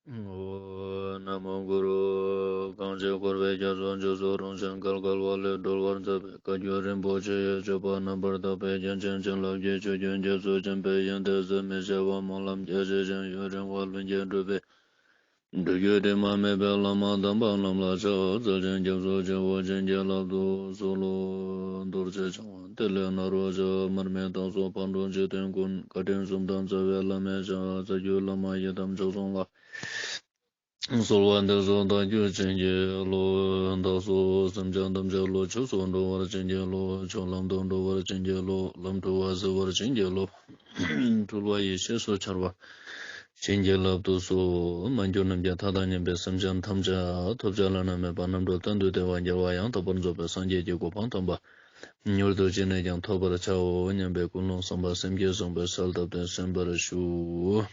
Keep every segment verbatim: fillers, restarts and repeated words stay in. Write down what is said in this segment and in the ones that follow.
ཨོ། ན་མོ་གུ་རུ། གང་ཞིག་འཁོར་བའི་རྒྱ་མཚོ་མཇུག་སུ་རུང་ཞིང་བརྒལ་དཀའ་བ་ལས་སྒྲོལ་བར་མཛད་པའི་བཀའ་བརྒྱུད་རིན་པོ་ཆེ་ཡི་སྤྱོད་པ་རྣམ་པར་དག་པའི་རྒྱན་ཅན་བྱིན་རླབས་ཀྱི་ཆུ་རྒྱུན་རྒྱ་མཚོ་ཆེན་པོའི་ཡོན་ཏན་ཟད་མི་ཤེས་པ་སྨོན་ལམ་རྒྱ་ཆེ་ཞིང་ཡུན་རིང་བ་ལྷུན་གྱིས་གྲུབ་པའི་སྒྲུབ་བརྒྱུད་དྲི་མ་མེད་པའི་བླ་མ་དམ་པ་རྣམས་ལ་ཕྱག་འཚལ་ཞིང་སྐྱབས་སུ་མཆིའོ། བྱིན་གྱིས་བརླབ་ཏུ་གསོལ་ལོ། རྡོ་རྗེ་འཆང་དབང་ཏེ་ལོ་ནཱ་རོ་ཞབས། མར་མི་དྭགས་སོགས་ཕག་གྲུ་འཇིག་རྟེན་ཀུན། བཀའ་དྲིན་གསུམ་ལྡན་རྩ་བའི་བླ་མའི་ཞབས། རྩ་བརྒྱུད་བླ་མ་ཡི་དམ་མཆོག་གསུམ་ལ། གསོལ་བ་འདེབས་སོ་བདག་རྒྱུད་བྱིན་གྱིས་རློབས། བདག་སོགས་སེམས་ཅན་ཐམས་ཅད་བློ་ཆོས་སུ་འགྲོ་བར་བྱིན་གྱིས་རློབས། ཆོས་ལམ་དུ་འགྲོ་བར་བྱིན་གྱིས་རློབས། ལམ་འཁྲུལ་བ་སེལ་བར་བྱིན་གྱིས་རློབས། འཁྲུལ་བ་ཡེ་ཤེས་སུ་འཆར་བར་བྱིན་གྱིས་བརླབ་ཏུ་གསོལ། མ་གྱུར་ནམ་མཁའི་མཐའ་དང་མཉམ་པའི་སེམས་ཅན་ཐམས་ཅད་ཐོབ་བྱ་བླ་ན་མེད་པ་རྣམ་གྲོལ་གཏན་དུ་བདེ་བ་རྒྱལ་བ་ཡང་དག་པར་རྫོགས་པའི་སངས་རྒྱས་ཀྱི་གོ་འཕང་དམ་པ་མྱུར་དུ་ཅི་ནས་ཀྱང་ཐོབ་པར་བྱའོ་སྙམ་པའི་ཀུན་སློང་བསམ་པ་སེམས་བསྐྱེད་བཟང་པོས་གསལ་བཏབ་སྟེ་གསན་པར་ཞུ།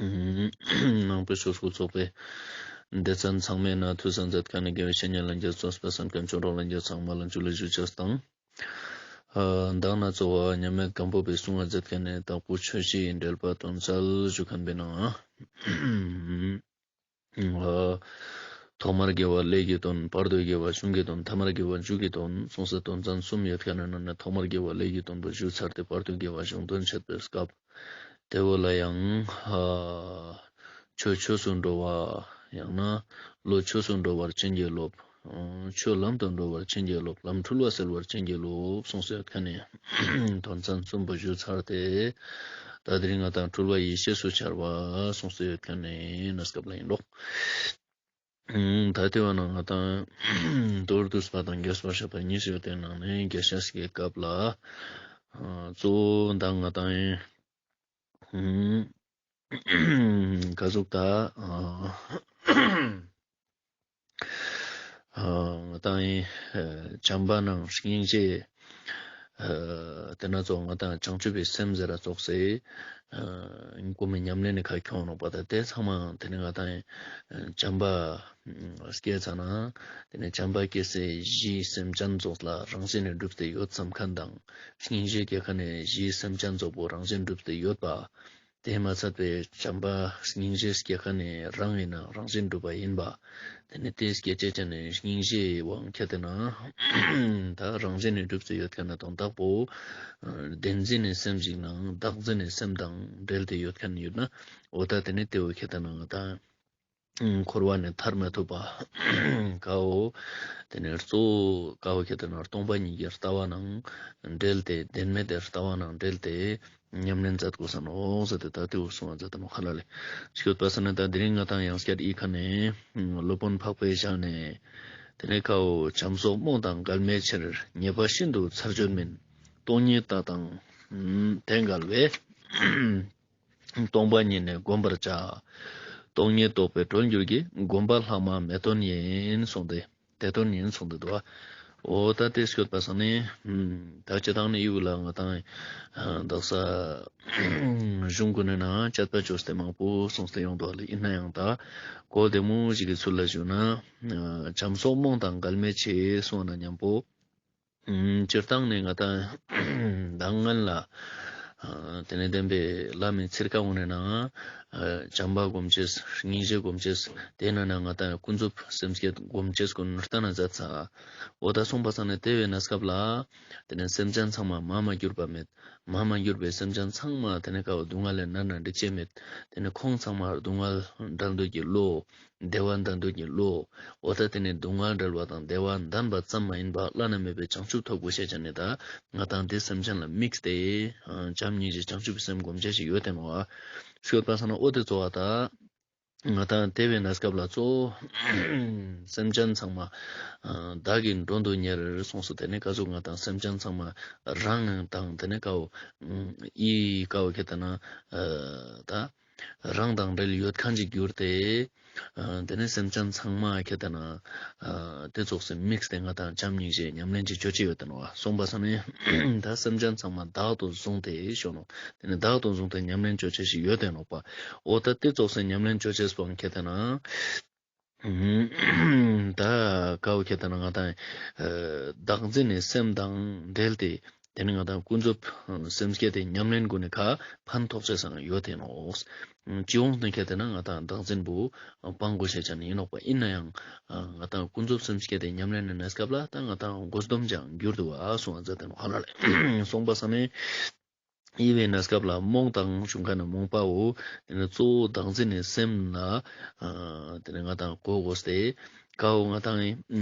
ནང་པའི་ཆོས་སྐུལ་ཚོགས་པའི་སྡེ་ཚན་ཚང་མའི་ནང་ཐུགས་གསན་མཛད་མཁན་ནི་དགེ་བའི་བཤེས་གཉེན་ལྷན་རྒྱས་གཙོས་པའི་གསན་མཁན་ཆོས་གྲོགས་ལྷན་རྒྱས་ཚང་མ་ལ་ཇུ་ལེ་ཞུ་ཅེས་དང་། ཨ་མདང་ནེ་གཙོ་བོ་མཉམ་མེད་སྒམ་པོ་པའི་གསུང་བ་མཛད་མཁན་ནི་དྭགས་པོ་ཆོས་བཞིའི་འགྲེལ་པ་དོན་གསལ་ཞུ་མཁན་པའི་ནང་། ཨ་ཐོག་མར་དགེ་བ་ཀླད་ཀྱི་དོན། བར་དུ་དགེ་བ་གཞུང་གི་དོན། ཐ་མར་དགེ་བ་མཇུག་གི་དོན་གསུངས་སེ་དོན་ཚན་གསུམ་ཡོད་མཁན་ནི་ནང་ནེ་ཐོག་མར་དགེ་བ་ཀླད་ཀྱི་དོན་པོ་ཞུས་ཚར་ཏེ་བར་དུ་དགེ་བ་གཞུང་དོན་འཆད་པའི་སྐབས་དེ་བོ་ལ་ཡང་ཨ་ཆོས་ཆོས་སུ་འགྲོ་བ་ཡང་ན་བློ་ཆོས་སུ་འགྲོ་བར་བྱིན་གྱིས་རློབས། ཨ་ཆོས་ལམ་དུ་འགྲོ་བར་བྱིན་གྱིས་རློབས། ལམ་འཁྲུལ་བ་སེལ་བར་བྱིན་གྱིས་རློབས་གསུངས་སེ་ཡོད་མཁན་ནི་དོན་ཚན་གསུམ་པོ་ཞུས་ཚར་ཏེ། ད་དེ་རིང་ང་ཏང་འཁྲུལ་བ་ཡེ་ཤེས་སུ་འཆར་བ་གསུངས་སེ་ཡོད་མཁན་ནི་གནས་སྐབས་ལ་ཡིན་ནོག། ཨུམ་ད་དེ་བོ་ནང་ང་ཏང་མདོར་བསྡུས་པ་དང་རྒྱས་པར་བཤད་པ་གཉིས་ཡོད་དེ་ནང་ནེ་རྒྱས་བཤད་ཀྱི་སྐབས་ལ་ཨ་གཙོ་བོ་མདང་ང་ཏང་ཨུམ་ག་ཟུག་ད་ཨ་ཨ་ང་ཏང་ཨེ་བྱམས་པ་ནང་སྙིང་རྗེ། ཨ་དེ་ན་ཚོ་ང་ཏང་བྱང་ཆུབ་པའི་སེམས་ཟེར་ར་ཙོགས་སེ་ཨ་སྐུ་མི་ཉམས་ལེན་ནི་ཁ་ཁྱོང་ནོག་པ། ད་དེ་ཚང་མ་དེ་ནི་ང་ཏང་ཨེ་བྱམས་པ་སྐྱེས་ཚ་ན་དེ་ནི་བྱམས་པ་སྐྱེས་སེ་གཞིའི་སེམས་ཅན་ཙོགས་ལ་རང་བཞིན་ནི་གྲུབ་སྟེ་ཡོད་བསམ་མཁན་དང་། སྙིང་རྗེ་སྐྱེ་མཁན་ནི་གཞིའི་སེམས་ཅན་ཙོགས་པོ་རང་བཞིན་གྲུབ་སྟེ་ཡོད་པ། དེ་མ་ཚད་པའི་བྱམས་པ་སྙིང་རྗེ་སྐྱེ་མཁན་ནི་རང་ཡིན་ན་རང་བཞིན་གྲུབ་པ་ཡིན་པ། དེ་ནི་དེ་སྐྱེ་ཅེས་ཅན་ནི་སྙིང་རྗེའི་དབང་ཁྱེར་ཏེ་ན་ད་རང་བཞིན་ནི་གྲུབ་སྟེ་ཡོད་མཁན་ནི་དང་དག་པོ་བདེན་འཛིན་ནི་སེམས་ཤིག་ནང་བདག་འཛིན་ནི་སེམས་དང་འབྲེལ་ཏེ་ཡོད་མཁན་ཡོད་ན། འོ་ད་དེ་ནི་དེ་བོ་ཁྱེར་ཏེ་ན་ང་ཏང་འཁོར་བ་ནས་ཐར་མ་ཐུབ་པ་ཀ་བོ། དེ་ནས་གཙོ་བོ་ཀ་བོ་ཁྱེར་ཏེ་ན་སྟོང་པ་ཉིད་ཀྱི་ལྟ་བ་ནང་འབྲེལ་ཏེ་བདེན་མེད་དེ་ལྟ་བ་ནང་འབྲེལ་ཏེ་ཉམས་ལེན་མཛད་དགོས་ས་ནོག་ཟེར་ཏེ་ད་དེ་བོ་གསུང་བ་མཛད་དེ་ནོག་ཁ་ལ་ལེ། ཞུས་པ་སང་ན་ད་དེ་རིང་ང་ཏང་ཡང་སྐྱར་ཨི་ཁ་ནས་སློབ་དཔོན་འཕགས་པའི་ཞལ་ནས་དེ་ནས་ཀ་བོ་བྱམས་སོགས་རྨོངས་དང་འགལ་མེད་ཕྱིར། ཉེས་པ་ཤིན་ཏུ་ཚར་གཅོད་མིན་སྟོང་ཉིད་ལྟ་དང་དེ་འགལ་བས། སྟོང་པ་ཉིད་ནི་བསྒོམ་པར་བྱ། སྟོང་ཉིད་རྟོགས་པའི་གྲོལ་འགྱུར་གྱི། བསྒོམ་པ་ལྷག་མ་མེད་དོན་ཡིན་གསུངས་ཏེ། དེ་དོན་ཡིན་གསུངས་ཏེ་འདུག་པ། འོ་ད་དེ་ཞུས་པ་སང་ནི་ད་སྤྱིར་བཏང་ནི་ཡུལ་ལ་ང་ཏང་དག་ས་གཞུང་ཀུན་ནི་ནང་དཔྱད་པ་བཅོས་ཏེ་མང་པོ་གསུངས་ཏེ་ཡོང་འདུག་ལེ། ཡིན་ན་ཡང་ད་གོ་བདེ་མོ་ཞིག་གི་ཚུལ་ལ་ཞུ་ན་བྱམས་སོགས་རྨོངས་དང་འགལ་མེད་ཕྱིར་གསུངས་ན་མཉམ་པོ། ཨུམ་སྤྱིར་བཏང་ནི་ང་ཏང་མདང་སྔན་ལ་དེ་ནས་བསྟན་པའི་བླ་མའི་ཚིར་ཀ་འོ་ནས་ནང་བྱམས་པ་སྒོམ་ཅེས་སྙིང་རྗེ་སྒོམ་ཅེས་དེ་ན་ན་ང་ཏང་ཀུན་རྫོབ་སེམས་བསྐྱེད་སྒོམ་ཅེས་ཀུན་ལྟ་ན་མཛད་ས། འོ་ད་གསུངས་པ་སང་ནི་དེ་བས་ན་སྐབས་ལ་དེ་ནས་སེམས་ཅན་ཚང་མ་མ་མ་གྱུར་པ་མེད། མ་མ་གྱུར་པའི་སེམས་ཅན་ཚང་མ་དེ་ནས་ཀ་བོ་སྡུག་བསྔལ་ལས་མནར་ན་འགྲིག་ཅེས་མེད། དེ་ནས་ཁོང་ཚང་མ་སྡུག་བསྔལ་བྲལ་འདོད་ཀྱི་བློ། བདེ་བ་འདོད་འདོད་ཀྱི་བློ། འོ་ད་དེ་ནི་སྡུག་བསྔལ་བྲལ་བ་དང་བདེ་བ་འདོད་པ་ཙམ་མ་ཡིན་པ་བླ་ན་མེད་པའི་བྱང་ཆུབ་ཐོབ་དགོས་ཤེས་ཅན་ནི་ད་ང་ཏང་དེ་སེམས་ཅན་ལ་དམིགས་ཏེ་བྱམས་སྙིང་རྗེ་བྱང་ཆུབ་ཀྱི་སེམས་སྒོམ་བྱ་ཞིག་ཡོད་དེ་ནོག་པ། ཞུས་པ་སང་ན་འོ་དེ་གཙོ་བོ་ད་ང་ཏང་དེ་བས་ན་སྐབས་ལ་གཙོ་བོ་སེམས་ཅན་ཚང་མ་བདག་གིས་མགྲོན་དུ་གཉེར་གསུངས་སོ། དེ་ནི་ཀ་ཟུག་ང་ཏང་སེམས་ཅན་ཚང་མ་རང་དང་དེ་ནི་ཀ་བོ་ཨི་ཀ་བོ་ཁྱེར་ཏེ་ན་ད། རང་དང་འབྲེལ་ཡོད་མཁན་ཅིག་གྱུར་ཏེ། དེ་ནས་སེམས་ཅན་ཚང་མ་ཁྱེར་ཏེ་ན་དེ་ཙོགས་སེ་དམིགས་ཏེ་ང་ཏང་བྱམས་སྙིང་རྗེ་ཉམས་ལེན་ཅིག་ཅོ་ཅེས་ཡོད་དེ་ནོག་པ། གསུངས་པ་སང་ནི་ད་སེམས་ཅན་ཚང་མ་བདག་ཏུ་བཟུང་སྟེ་ཞུ་ནོག། དེ་ནས་བདག་ཏུ་བཟུང་སྟེ་ཉམས་ལེན་ཅོ་ཅེས་ཤིག་ཡོད་དེ་ནོག་པ། འོ་ད་དེ་ཙོགས་སེ་ཉམས་ལེན་ཅོ་ཅེས་པོའང་ཁྱེར་ཏེ་ན། ད་ཀ་བོ་ཁྱེར་ཏེ་ན་ང་ཏང་བདག་འཛིན་ནི་སེམས་དང་འབྲེལ་ཏེ་ དེ་ནི་ང་དང་ཀུན་རྫོབ་སེམས་བསྐྱེད་དེ་ཉམས་ལེན་གུན་ནི་ཁ་ཕན་ཐོགས་ཆེས་སང་ཡོད་དེ་ནོག། སྤྱི་ཡོངས་ནི་ཁེ་དེ་ན་ང་དང་བདག་འཛིན་པོ་སྤང་དགོས་ཤེས་ཅན་ཡིན་ནོག་པ། ཡིན་ན་ཡང་ང་དང་ཀུན་རྫོབ་སེམས་བསྐྱེད་དེ་ཉམས་ལེན་ནི་གནས་སྐབས་ལ་ད་ང་དང་དགོས་སྡོམ་ཅང་འགྱུར་འདུག་པ་གསུངས་པ་མཛད་དེ་ནོག་ཧ་ལ་ལེ། གསུངས་པ་སང་ནི་ཡིད་པའི་གནས་སྐབས་ལ་རྨོངས་དང་བྱུང་ཁ་ནི་རྨོངས་པའོ། དེ་ནི་གཙོ་བོ་བདག་འཛིན་ནི་སེམས་ལ་དེ་ནི་ང་དང་གོ་དགོས་ཏེ། ཀའོ་ང་དང་ངི་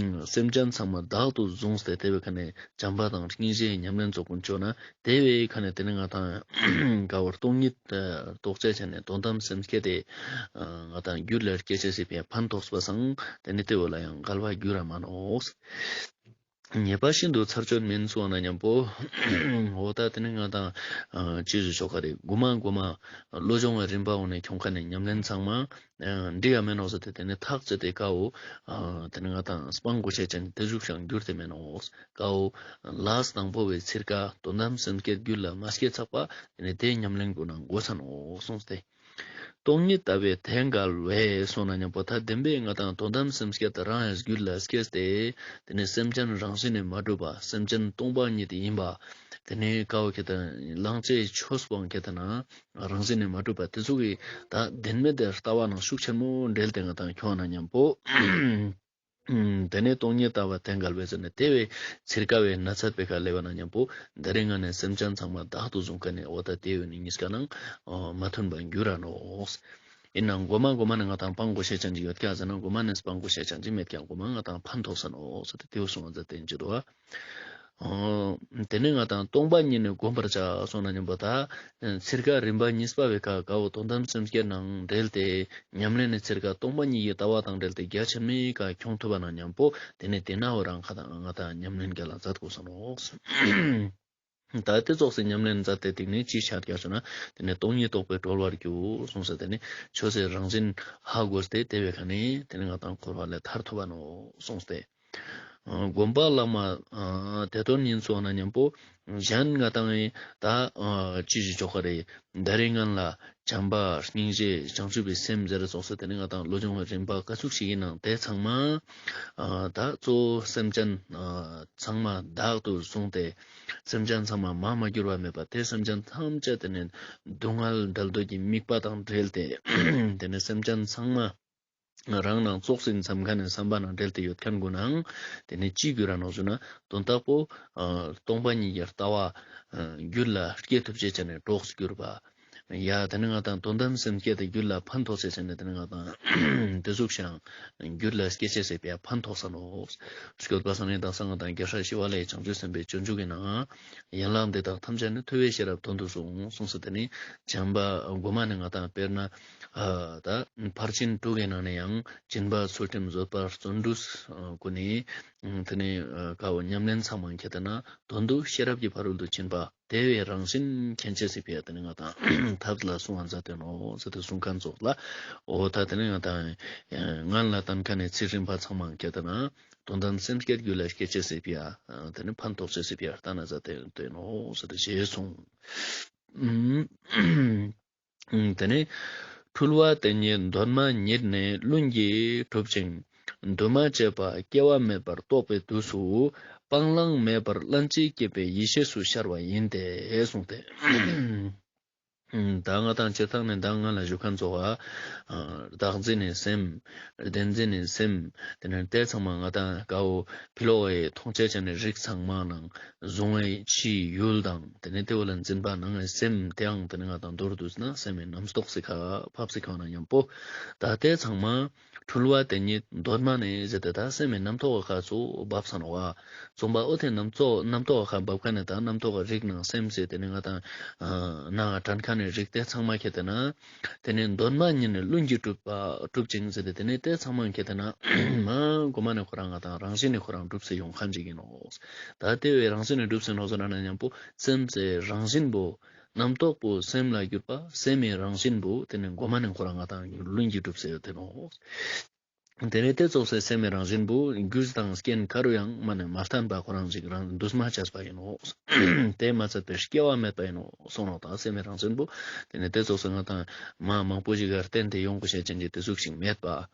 སེམས་ཅན་ཚང་མ་བདག་ཏུ་བཟུང་སྟེ་དེ་བའི་ཁ་ནས་བྱམས་པ་དང་སྙིང་རྗེའི་ཉམས་ལེན་ཚོགས་ཀུན་ཅོ་ན་དེ་བའི་ཁ་ནས་དེ་ནི་ང་དང་ཀའོ་སྟོང་ཉིད་རྟོགས་ཆེས་ཅན་ནི་དོན་དམ་སེམས་བསྐྱེད་དེ་ང་དང་རྒྱུད་ལ་སྐྱེ་ཆེས་སི་ཕན་ཐོགས་པ་སང་དེ་ནི་དེ་བོ་ལ་ཡང་འགལ་བ་འགྱུར་ར་མ་ནོག། ཉེས་པ་ཤིན་ཏུ་ཚར་གཅོད་མིན་གསུངས་པ་ན་མཉམ་པོ། འོ་ད་དེ་ནི་ང་དང་ཅི་ཞུ་ཆོག་ག་རེ། གོ་མ་གོ་མ་བློ་སྦྱོང་བའི་རིམ་པ་འོ་ནས་ཁྱོང་ཁ་ནས་ཉམས་ལེན་ཚང་མ་འགྲིག་ཡ་མེད་ནོག་ཟེར་ཏེ་དེ་ནི་ཐག་བཅད་དེ་ཀའོ་དེ་ནི་ང་དང་སྤང་དགོས་ཤེས་ཅན་དེ་ཟུག་ཤང་འགྱུར་ཏེ་མེད་ནོག། ཀའོ་ལས་དང་པོ་བའི་ཚིར་ཀ་དོན་དམ་སེམས་བསྐྱེད་རྒྱུད་ལ་མ་སྐྱེས་ཚག་པ་དེ་ནི་དེ་ཉམས་ལེན་གུན་ན་དགོས་ས་ནོག་གསུངས་ཏེ། སྟོང་ཉིད་ལྟ་བའི་དེ་འགལ་བས་གསུངས་ན་མཉམ་པོ་ད་བདེན་པའི་ང་དང་དོན་དམ་སེམས་བསྐྱེད་དེ་རང་ཡང་རྒྱུད་ལ་སྐྱེས་ཏེ་དེ་ནི་སེམས་ཅན་རང་བཞིན་ནི་མ་གྲུབ་པ་སེམས་ཅན་སྟོང་པ་ཉིད་ཡིན་པ། དེ་ནི་ཀའོ་ཁེ་དེ་ན་བླང་བྱའི་ཆོས་སྤོང་ཁེ་དེ་ན་རང་བཞིན་ནི་མ་གྲུབ་པ་དེ་ཚོ་གི་ད་བདེན་མེད་དེ་ལྟ་བ་ནང་ཤུགས་ཆེན་མོ་འབྲེལ་ཏེ་ང་དང་ཁྱོང་ན་མཉམ་པོ། ཨུམ། དེ་ནས་སྟོང་ཉིད་ལྟ་བ་དེ་འགལ་བས་ཟེར་ནས་དེ་བས་ཚིར་ཀ་བའི་ན་ཚད་པའི་ཁ་ལེ་བ་ན་མཉམ་པོ་འདི་རིང་ང་ནས་སེམས་ཅན་ཚང་མ་བདག་ཏུ་བཟུང་ཁན་ནི་འོ་ད་དེ་བས་ནི་གཉིས་ཀ་ནང་མ་མཐུན་པ་འགྱུར་ར་ནོག། ཡིན་ནའང་གོ་མ་གོ་མ་ནས་ང་དང་སྤང་དགོས་ཤེས་ཅན་ཅིག་ཡོད་ཀྱག་ཟེར་ན་གོ་མ་ནས་སྤང་དགོས་ཤེས་ཅན་ཅིག་མེད་ཀྱག་གོ་མ་ང་དང་ཕན་ཐོགས་ས་ནོག་ཟེར་ཏེ་དེ་བས་གསུངས་པ་མཛད་དེ་ཡིན་ཅི་དོ། ཨོ། དེ་ནས་ང་དང་སྟོང་པ་ཉིད་ནི་བསྒོམ་པར་བྱ་གསུངས་ན་མཉམ་པོ་ད། ཚིར་ཀ་རིམ་པ་གཉིས་པ་བའི་ཁ་ཀའོ་དོན་དམ་སེམས་བསྐྱེད་ནང་འབྲེལ་ཏེ་ཉམས་ལེན་ནི་ཚིར་ཀ་སྟོང་པ་ཉིད་ཀྱི་ལྟ་བ་དང་འབྲེལ་ཏེ་རྒྱ་ཆེན་མོའི་ཁ་ཁྱོང་ཐུབ་པ་ན་མཉམ་པོ་དེ་ནས་དེ་ན་འོ་རང་ཁ་དང་ང་དང་ཉམས་ལེན་རྒྱ་ལ་མཛད་དགོས་ས་ནོག། ད་དེ་ཙོགས་སེ་ཉམས་ལེན་མཛད་དེ་སྟིང་ནས་ཅི་ཆ་རྒྱ་བྱུང་ན་དེ་ནས་སྟོང་ཉིད་རྟོགས་པའི་གྲོལ་བར་འགྱུར་གསུངས་ས་དེ་ནས་ཆོས་སི་རང་བཞིན་ཧ་གོ་སྟེ་དེ་བའི་ཁ་ནས་དེ་ནས་ང་དང་འཁོར་བ་ལས་ཐར་ཐུབ་པ་ནོག་གསུངས་ཏེ། ཨ་སྒོམ་པ་བླ་མ་ཨ་དེ་དོན་ཡིན་སོང་ན་མཉམ་པོ་གཞན་ང་དང་ད་ཨ་ཅི་ཞིག་ཆོག་ག་རེ། ད་རེས་ང་ལ་བྱམས་པ་སྙིང་རྗེ་བྱང་ཆུབ་པའི་སེམས་ཟེར་ཙོགས་སེ་དེ་ནི་ང་དང་བློ་སྦྱོང་བའི་རིམ་པ་ག་ཚུགས་ཤིག་ཡིན་ནང་དེ་ཚང་མ་ཨ་ད་གཙོ་བོ་སེམས་ཅན་ཨ་ཚང་མ་བདག་ཏུ་བཟུང་སྟེ་སེམས་ཅན་ཚང་མ་མ་མ་གྱུར་བ་མེད་པ་དེ་སེམས་ཅན་ཐམས་ཅད་དེ་ནི་སྡུག་བསྔལ་བྲལ་འདོད་ཀྱི་དམིགས་པ་དང་འབྲེལ་ཏེ་དེ་ནི་སེམས་ཅན་ཚང་མ་རང་ནང་ཙོགས་སེ་འཚམ་ཁན་ནི་བསམ་པ་ནང་འབྲེལ་ཏེ་ཡོད་ཁན་གུན་ནང་དེ་ནི་ཅི་གྱུར་ར་ནོག་ཟེར་ན་དོན་དག་པོ་ཨ་སྟོང་པ་ཉིད་ཀྱི་ལྟ་བ་ཨ་རྒྱུད་ལ་སྐྱེ་ཐུབ་ཅེས་ཅན་ནི་གྲོགས་གྱུར་པ། ཡ་དེ་ནི་ང་དང་དོན་དམ་སེམས་བསྐྱེད་དེ་རྒྱུད་ལ་ཕན་ཐོགས་ཅེས་ཅན་ནི་དེ་ནི་ང་དང་དེ་ཟུག་ཤང་རྒྱུད་ལ་སྐྱེ་ཅེས་སི་ཕི་ཡ་ཕན་ཐོགས་ས་ནོག། སྐྱོད་པ་སང་ནི་དང་སང་ང་དང་རྒྱལ་སྲས་ཞི་བ་ལྷའི་བྱང་ཆུབ་སེམས་དཔའི་སྤྱོད་འཇུག་གི་ནང་ཡན་ལག་འདི་དག་ཐམས་ཅད་ནི་ཐུབ་པའི་ཤེས་རབ་དོན་དུ་གསུངས་གསུངས་སོ། དེ་ནི་བྱམས་པ་གོ་མ་ནི་ང་དང་དཔེར་ན་ཨ་ད་ཕར་ཕྱིན་དྲུག་གི་ནང་ནས་ཡང་སྦྱིན་པ་ཚུལ་ཁྲིམས་བཟོད་པ་བརྩོན་འགྲུས་ཨ་གུན་ནི་དེ་ནི་ཨ་ཀ་བོ་ཉམས་ལེན་ཚང་མ་མཁྱེན་ཏེ་ན་དོན་དུ་ཤེས་རབ་ཀྱི་ཕ་རོལ་ཏུ་ཕྱིན་པ་དེ་བས་རང་བཞིན་མཁྱེན་ཅེས་སི་ཕི་ཡ་དེ་ནི་ང་དང་ཐབས་ལ་གསུང་བ་མཛད་དེ་ནོག་ཟེར་ཏེ་གསུང་ཁན་ཙོགས་ལ་འོ་ད་དེ་ནི་ང་དང་ཨ་ང་ལ་བསྟན་ཁན་ནི་ཚིག་རིམ་པ་ཚང་མ་མཁྱེན་ཏེ་ན་དོན་དམ་སེམས་བསྐྱེད་རྒྱུད་ལ་སྐྱེ་ཅེས་སི་ཕི་ཡ་དེ་ནི་ཕན་ཐོགས་ཅེས་སི་ཕི་ཡ་ལྟ་ན་མཛད་དེ་ནོག་ཟེར་ཏེ་ཞེས་གསུངས། དེ་ནས་འཁྲུལ་བ་དེ་ཉིད་གདོད་མ་ཉིད་ནས་ལྷུན་གྱིས་གྲུབ་ཅིང་། འདུས་མ་བྱས་པ་སྐྱེ་བ་མེད་པར་རྟོགས་པའི་དུས་སུ་སྤང་བླང་མེད་པར་ལྷན་ཅིག་སྐྱེས་པའི་ཡེ་ཤེས་སུ་ཤར་བ་ཡིན་ཏེ་གསུངས་ཏེ། ད་ང་དང་སྤྱིར་བཏང་ནས་ད་ང་ལ་ཞུ་ཁན་ཙོགས་བདག་འཛིན་ནི་སེམས། བདེན་འཛིན་ནི་སེམས། དེ་ནས་དེ་ཚང་མ་ང་དང་ཀ་བོ་ཕི་ལོག་གི་མཐོང་ཅེས་ཅན་ནི་རིགས་ཚང་མ་ནང་གཟུང་བའི་ཕྱིའི་ཡུལ་དང་དེ་ནས་དེ་བོ་ལ་འཛིན་པ་ནང་གི་སེམས་དེའང་དེ་ནས་ང་དང་མདོར་བསྡུས་ན་སེམས་མི་རྣམ་རྟོག་སི་ཁ་ཕབ་སི་ཁ་ན་མཉམ་པོ་ད་དེ་ཚང་མ་འཁྲུལ་བ་དེ་ཉིད་གདོད་མ་ནས་ཟེར་ཏེ་ད་སེམས་མི་རྣམ་རྟོག་གི་ཁ་ཚུར་བབས་ས་ནོག་པ། རྩོམ་པ་པོ་དེ་རྣམ་རྟོག་རྣམ་རྟོག་གི་ཁ་བབས་ཁན་ནི་ད་རྣམ་རྟོག་གི་རིགས་ནང་སེམས་ཟེར་དེ་ནས་ང་དང་ནང་དྲན་ཁན་ནི་རིགས་དེ་ཚང་མ་ཁྱེར་ཏེ་ན། དེ་ནས་གདོད་མ་ཉིད་ནས་ལྷུན་གྱིས་གྲུབ་པ་གྲུབ་ཅིང་ཟེར་ཏེ་དེ་ནས་དེ་ཚང་མ་ཁྱེར་ཏེ་ན་མ་གོ་མ་ནས་ཁོ་རང་ང་དང་རང་བཞིན་ནས་ཁོ་རང་གྲུབ་སེ་ཡོང་ཁན་ཅིག་ཡིན་ནོག། ད་དེ་བས་རང་བཞིན་ནས་གྲུབ་སེ་ནོག་ཟེར་ན་ན་མཉམ་པོ་སེམས་སི་རང་བཞིན་པོ་རྣམ་རྟོག་པོ་སེམས་ལ་གྱུར་པ་སེམས་མི་རང་བཞིན་པོ་དེ་ནས་གོ་མ་ནས་ཁོ་རང་ང་དང་ལྷུན་གྱིས་གྲུབ་སེ་ཡོད་དེ་ནོག། དེ་ནས་དེ་ཙོགས་སེ་སེམས་མི་རང་བཞིན་པོ་རྒྱུ་དང་རྐྱེན་ག་རུ་ཡང་མ་ནས་མ་བརྟེན་པ་ཁོ་རང་ཅིག་རང་འདུས་མ་བྱས་པ་ཡིན་ནོག། དེ་མ་ཚད་པའི་སྐྱེ་བ་མེད་པ་ཡིན་ནོག་གསུངས་ནོག། ད་སེམས་མི་རང་བཞིན་པོ་དེ་ནས་དེ་ཙོགས་སེ་ང་དང་མ་མང་པོ་ཞིག་ག་བརྟེན་ཏེ་ཡོང་དགོས་ཤེས་ཅན་གྱི་དེ་ཟུག་ཞིག་མེད་པ།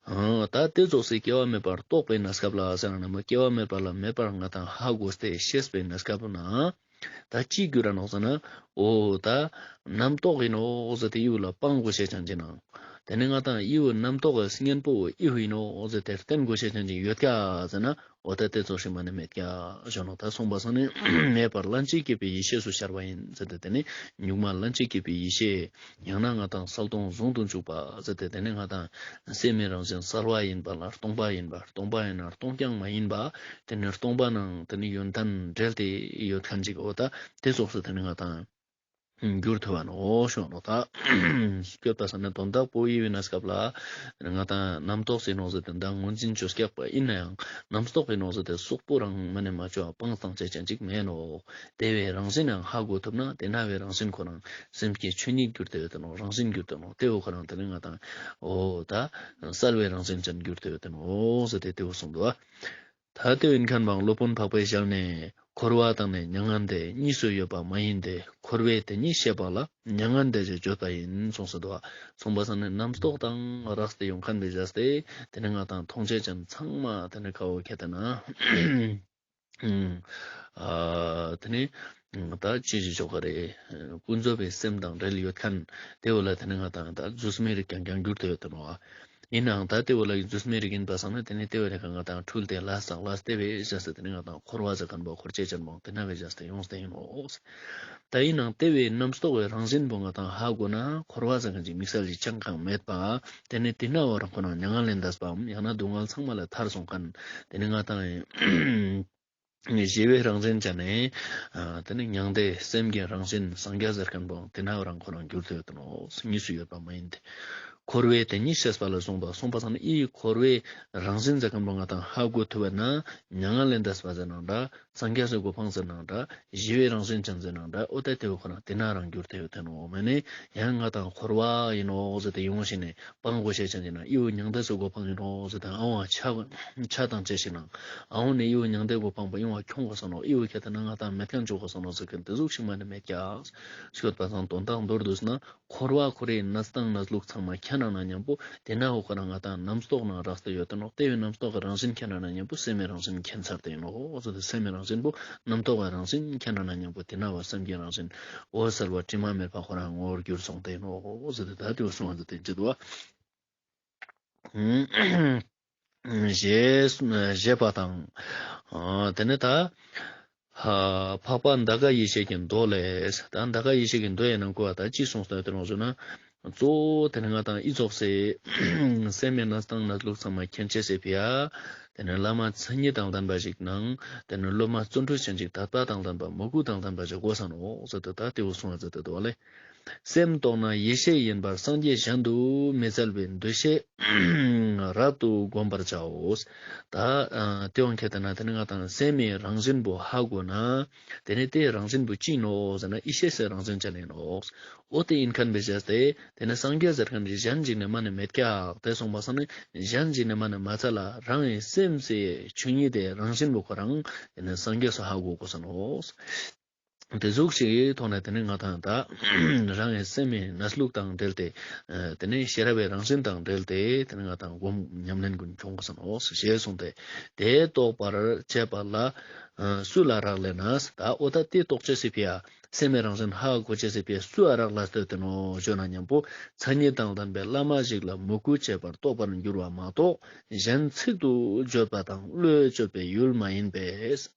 ཨ་ད་དེ་ཙོགས་སེ་སྐྱེ་བ་མེད་པར་རྟོགས་པའི་གནས་སྐབས་ལ་ཟེར་ན་མ་སྐྱེ་བ་མེད་པ་ལ་མེད་པར་ང་དང་ཧ་གོ་སྟེ་ཤེས་པའི་གནས་སྐབས་ན། ད་ཅི་གྱུར་ར་ནོག་ཟེར་ན། འོ་ད་རྣམ་རྟོག་ཡིན་ནོག་ཟེར་ཏེ་འི་བོ་ལ་སྤང་དགོས་ཤེས་ཅན་ཅིག་ནང་། དེ་ནས་ང་ཏང་འི་བོ་རྣམ་རྟོག་གི་གཉེན་པོ་འི་བོ་ཡིན་ནོག་ཟེར་ཏེ་བསྟན་དགོས་ཤེས་ཅན་ཅིག་ཡོད་ཀྱག་ཟེར་ན། འོ་ད་དེ་ཙོགས་ཤིག་མ་ནེ་མེད་ཀྱག་ཞུ་ནོག། ད་གསུངས་པ་སང་ནི་མེད་པར་ལྷན་ཅིག་སྐྱེས་པའི་ཡེ་ཤེས་སུ་ཤར་བ་ཡིན་ཟེར་ཏེ། དེ་ནི་གཉུག་མ་ལྷན་ཅིག་སྐྱེས་པའི་ཡེ་ཤེས། ཡང་ན་ང་ཏང་གསལ་སྟོང་ཟུང་དུ་འཇུག་པ་ཟེར་ཏེ། དེ་ནི་ང་ཏང་སེམས་མེད་རང་བཞིན་གསལ་བ་ཡིན་པ་ལ་སྟོང་པ་ཡིན་པ། སྟོང་པ་ཡིན་ན་སྟོང་རྐྱང་མ་ཡིན་པ། དེ་ནི་སྟོང་པ་ནང་དེ་ནི་ཡོན་ཏན་འབྲེལ་ཏེ་ཡོད་མཁན་ཅིག་འོ་ད་དེ་ཙོགས་སུ་དེ་ནི་ང་ཏང་འགྱུར་ཐུབ་བ་ནོག་ཞུ་ནོག། ད་སྐྱོད་པ་སང་ནི་དོན་དག་པོ་འི་བོ་ཡིན་ན་སྐབས་ལ་ང་ཏང་རྣམ་རྟོག་ཟེར་ནོག་ཟེར་ཏེ་ད་ངོས་འཛིན་བཅོ་སྐྱག་པ་ཡིན་ནའང་རྣམ་རྟོག་ཡིན་ནོག་ཟེར་ཏེ་སོག་པོ་རང་མ་ནེ་མ་བཅོ་བ་སྤང་བཏང་ཅེས་ཅན་ཅིག་མེད་ནོག། དེ་བོའི་རང་བཞིན་ཡང་ཧ་གོ་ཐུབ་ན་དེ་ན་བོའི་རང་བཞིན་ཁོ་རང་སེམས་ཀྱི་ཆོས་ཉིད་གྱུར་ཏེ་ཡོད་དེ་ནོག། རང་བཞིན་གྱུར་ཏེ་ནོག། དེ་བོ་ཁོ་རང་དེ་ནི་ང་ཏང་འོ་ད་གསལ་བའི་རང་བཞིན་ཅན་གྱུར་ཏེ་ཡོད་དེ་ནོག་ཟེར་ཏེ་དེ་བོ་གསུངས་འདུག། ད་དེ་བོ་ཡིན་མཁན་བོའང་སློབ་དཔོན་འཕགས་པའི་ཞལ་ནས། འཁོར་བ་དང་ནི་མྱ་ངན་འདས། གཉིས་སུ་ཡོད་པ་མ་ཡིན་ཏེ། འཁོར་བའི་དེ་ཉིད་ཤེས་པ་ལ། མྱ་ངན་འདས་ཞེས་བརྗོད་པ་ཡིན། གསུངས་སོ་འདུག། གསུངས་པ་སང་ནི་རྣམ་རྟོག་དང་རགས་ཏེ་ཡོང་མཁན་བོའི་བཞག་སྟེ། དེ་ནི་ང་ཏང་མཐོང་ཆོས་ཅན་ཚང་མ་དེ་ནི་ཁ་བོ་ཁྱེར་ཏེ་ན། ཨ་དེ་ནི་ད་ཅི་ཞིག་ཆོག་ག་རེ། ཀུན་རྫོབ་པའི་སེམས་དང་འབྲེལ་ཡོད་མཁན་དེ་བོ་ལ་དེ་ནི་ང་ཏང་ད་རྫུས་མའི་རིགས་རྐྱང་རྐྱང་གྱུར་ཏེ་ཡོད་དེ་ནོག། ཡིན་ནའང་ད་དེ་བོ་ལ་རྫུས་མའི་རིགས་ཡིན་པ་སང་ན་དེ་ནི་དེ་བོ་ལ་ང་ཏང་འཁྲུལ་ཏེ་ལས་བསགས་ལས་དེ་བོའི་བཞག་སྟེ་དེ་ནི་ང་ཏང་འཁོར་བ་ཟེར་མཁན་བོ་འཁོར་ཆོས་ཅན་བོ་དེ་ན་བོའི་བཞག་སྟེ་ཡོང་སྟེ་ཡིན་ནོག། ད་ཡིན་ནའང་དེ་བོའི་རྣམ་རྟོག་པའི་རང་བཞིན་པོ་ང་ཏང་ཧ་གོ་ན་འཁོར་བ་ཟེར་མཁན་ཅིག་དམིགས་བསལ་ཅིག་ཅང་གང་མེད་པ། དེ་ནི་དེ་ན་བོ་རང་ཁོ་རང་མྱ་ངན་ལས་འདས་པའམ་ཡང་ན་སྡུག་བསྔལ་ཚང་མ་ལས་ཐར་སོང་མཁན་དེ་ནི་ང་ཏང་ཞི་བའི་རང་བཞིན་ཅན་ནི། ཨ་དེ་ནི་མྱང་འདས་སེམས་ཀྱི་རང་བཞིན་སངས་རྒྱས་ཟེར་མཁན་པོ་དེ་ན་རང་ཁོ་རང་གྱུར་ཏེ་ཡོད་དེ་ནོག། གཉིས་སུ་ཡོད་པ་མ་ཡིན་ཏེ། འཁོར་བའི་དེ་ཉིད་ཤེས་པ་ལ་གསུངས་པ། གསུངས་པ་སང་ནི་འི་འཁོར་བའི་རང་བཞིན་ཟེར་མཁན་པོ་ང་ཏང་ཧ་གོ་ཐུབ་པ་ན་མྱ་ངན་ལས་འདས་པ་ཟེར་ནའང་འདྲ། སངས་རྒྱས་སི་གོ་འཕང་ཟེར་ནའང་འདྲ། ཞི་བའི་རང་བཞིན་ཅན་ཟེར་ནའང་འདྲ། འོ་ད་དེ་བོ་ཁོ་རང་དེ་ན་རང་གྱུར་ཏེ་ཡོད་དེ་ནོག། མ་ནེ་ཡང་ང་ཏང་འཁོར་བ་ཡིན་ནོག་ཟེར་ཏེ་ཡོང་ཞིག་ནས། སྤང་དགོས་ཤེས་ཅན་ཅིག་ན་འི་བོ་མྱང་འདས་སི་གོ་འཕང་ཡིན་ནོག་ཟེར་ཏེ་ཨ་བོ་ཆ་ཆ་དང་བཅས་ཤིག་ནང་ཨ་བོ་ནི་འི་བོ་མྱང་འདས་གོ་འཕང་པོ་ཡོང་བ་ཁྱོང་དགོས་ས་ནོག། འི་བོ་ཁྱེར་ཏེ་ན་ང་ཏང་མེད་མཁན་བཅོ་དགོས་ས་ནོག་ཟེར་མཁན་དེ་ཟུག་ཞིག་མ་ནེ་མེད་ཀྱག། ཤོད་པ་སང་དོན་དག་མདོར་བསྡུས་ན་འཁོར་བ་འཁོར་བའི་གནས་སྟངས་གནས་ལུགས་ཚང་མ་མཁྱེན་ན་ན་མཉམ་པོ་དེ་ན་འོ་ཁོ་རང་ང་ཏང་རྣམ་རྟོག་ནང་རགས་ཏེ་ཡོད་དེ་ནོག། དེ་བོའི་རྣམ་རྟོག་གི་རང་བཞིན་མཁྱེན་ན་ན་མཉམ་པོ་སེམས་མེད་རང་བཞིན་མཁྱེན་ཚར་ཏེ་ཡིན་ནོག། འོ་ཟེར་ཏེ་སེམས་མེད་རང་བཞིན་པོ་རྣམ་རྟོག་གི་རང་བཞིན་མཁྱེན་ན་ན་མཉམ་པོ་དེ་ན་བོ་སེམས་ཀྱི་རང་བཞིན་འོད་གསལ་བ་དྲི་མ་མེད་པ་ཁོ་རང་ངོ་བོར་གྱུར་སོང་སྟེ་ཡིན་ནོག། འོ་ཟེར་ཏེ་ད་དེ་བོ་གསུངས་པ་ཟེར་ཏེ་ཅི་འདུག་བ། ཞེས་ཞེས་པ་དང་། ཨ་དེ་ནས་ད་ཨ་འཕགས་པ་འདའ་ཀ་ཡེ་ཤེས་ཀྱི་མདོ་ལས། ད་འདའ་ཀ་ཡེ་ཤེས་ཀྱི་མདོ་ཡི་ནང་ཁོ་བ་ད་ཅི་གསུངས་སྟེ་ཡོད་དེ་ནོག་ཟེར་ན། གཙོ་བོ་དེ་ནི་ང་ཏང་འི་ཙོགས་སི་སེམས་མེད་གནས་སྟངས་གནས་ལུགས་ཚང་མ་མཁྱེན་ཅེས་སི་ཕི་ཡ། དེ་ནི་བླ་མ་མཚན་ཉིད་དང་ལྡན་པ་ཞིག་ནང་། དེ་ནི་སློབ་མ་བརྩོན་འགྲུས་ཅན་ཞིག་དད་པ་དང་ལྡན་པ་མོས་གུས་དང་ལྡན་པ་ཞིག་དགོས་ས་ནོག་ཟེར་ཏེ་ད་དེ་བོ་གསུངས་པ་ཟེར་ཏེ་འདུག་བ་ལེ། སེམས་རྟོག་ན་ཡེ་ཤེས་ཡིན་པར་སངས་རྒྱས་གཞན་དུ་མི་གསལ་བའི་འདུ་ཤེས་རབ་ཏུ་བསྒོམ་པར་བྱའོ། ད་ཨ་དེ་བོ་ཁྱེར་ཏེ་ན་དེ་ནི་ང་ཏང་སེམས་མེད་རང་བཞིན་པོ་ཧ་གོ་ན། དེ་ནི་དེའི་རང་བཞིན་པོ་ཅི་ཡིན་ནོག་ཟེར་ན་ཡེ་ཤེས་སི་རང་བཞིན་ཅན་ཡིན་ནོག། འོ་དེ་ཡིན་མཁན་བོའི་བཞག་སྟེ་དེ་ནི་སངས་རྒྱས་ཟེར་མཁན་གཞན་ཞིག་ནས་མ་ནེ་མེད་ཀྱག། དེ་གསུངས་པ་སང་ནི་གཞན་ཞིག་ནས་མ་ནེ་མ་ཚད་ལ་རང་གི་སེམས་སི་ཆོས་ཉིད་དེ་རང་བཞིན་པོ་ཁོ་རང་དེ་ནི་སངས་རྒྱས་སུ་ཧ་གོ་དགོས་ས་ནོག། དེ་ཟུག་ཞིག་གི་ཐོག་ནས་དེ་ནི་ང་ཏང་ད་རང་གི་སེམས་མེད་གནས་ལུགས་དང་འབྲེལ་ཏེ་དེ་ནི་ཤེས་རབ་པའི་རང་བཞིན་དང་འབྲེལ་ཏེ་དེ་ནི་ང་ཏང་སྒོམ་ཉམས་ལེན་ཀུན་འཁྱོང་དགོས་ས་ནོག་ཞེས་གསུངས་ཏེ། དེ་རྟོགས་པར་བྱེད་པ་ལ་སུ་ལ་རག་ལས་ན། ད་འོ་ད་དེ་རྟོགས་ཅེས་སི་ཕི་ཡ། སེམས་མེད་རང་བཞིན་ཧ་གོ་ཅེས་སི་ཕི་ཡ་སུ་ལ་རག་ལས་ཏེ་ཡོད་དེ་ནོག་ཞུ་ན་མཉམ་པོ་མཚན་ཉིད་དང་ལྡན་པའི་བླ་མ་ཞིག་ལ་མོས་གུས་བྱེད་པར་རྟོགས་པར་འགྱུར་བ་མ་གཏོགས། གཞན་ཚིག་ཏུ་བརྗོད་པ་དང་བློས་བཅོས་པའི་ཡུལ་མ་ཡིན་པས།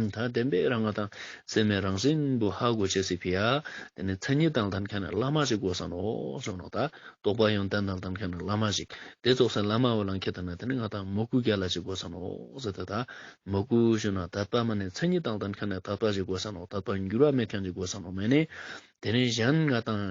ད་བདེན་པའི་རང་ང་ཏང་སེམས་མེད་རང་བཞིན་པོ་ཧ་གོ་ཅེས་སི་ཕི་ཡ། དེ་ནི་མཚན་ཉིད་དང་ལྡན་མཁན་ནི་བླ་མ་ཞིག་དགོས་ས་ནོག་ཞུ་ནོག། ད་རྟོགས་པ་ཡོན་ཏན་དང་ལྡན་མཁན་ནི་བླ་མ་ཞིག། དེ་ཙོགས་སི་བླ་མ་བོ་ལ་ཁྱེར་ཏེ་ན་དེ་ནི་ང་ཏང་མོས་གུས་རྒྱལ་ལ་ཞིག་དགོས་ས་ནོག་ཟེར་ཏེ། ད་མོས་གུས་ཞུ་ན་དད་པ་མ་ནེ་མཚན་ཉིད་དང་ལྡན་མཁན་ནི་དད་པ་ཞིག་དགོས་ས་ནོག། དད་པ་འགྱུར་བ་མེད་མཁན་ཞིག་དགོས་ས་ནོག། མ་ནེ་དེ་ནི་གཞན་ང་ཏང་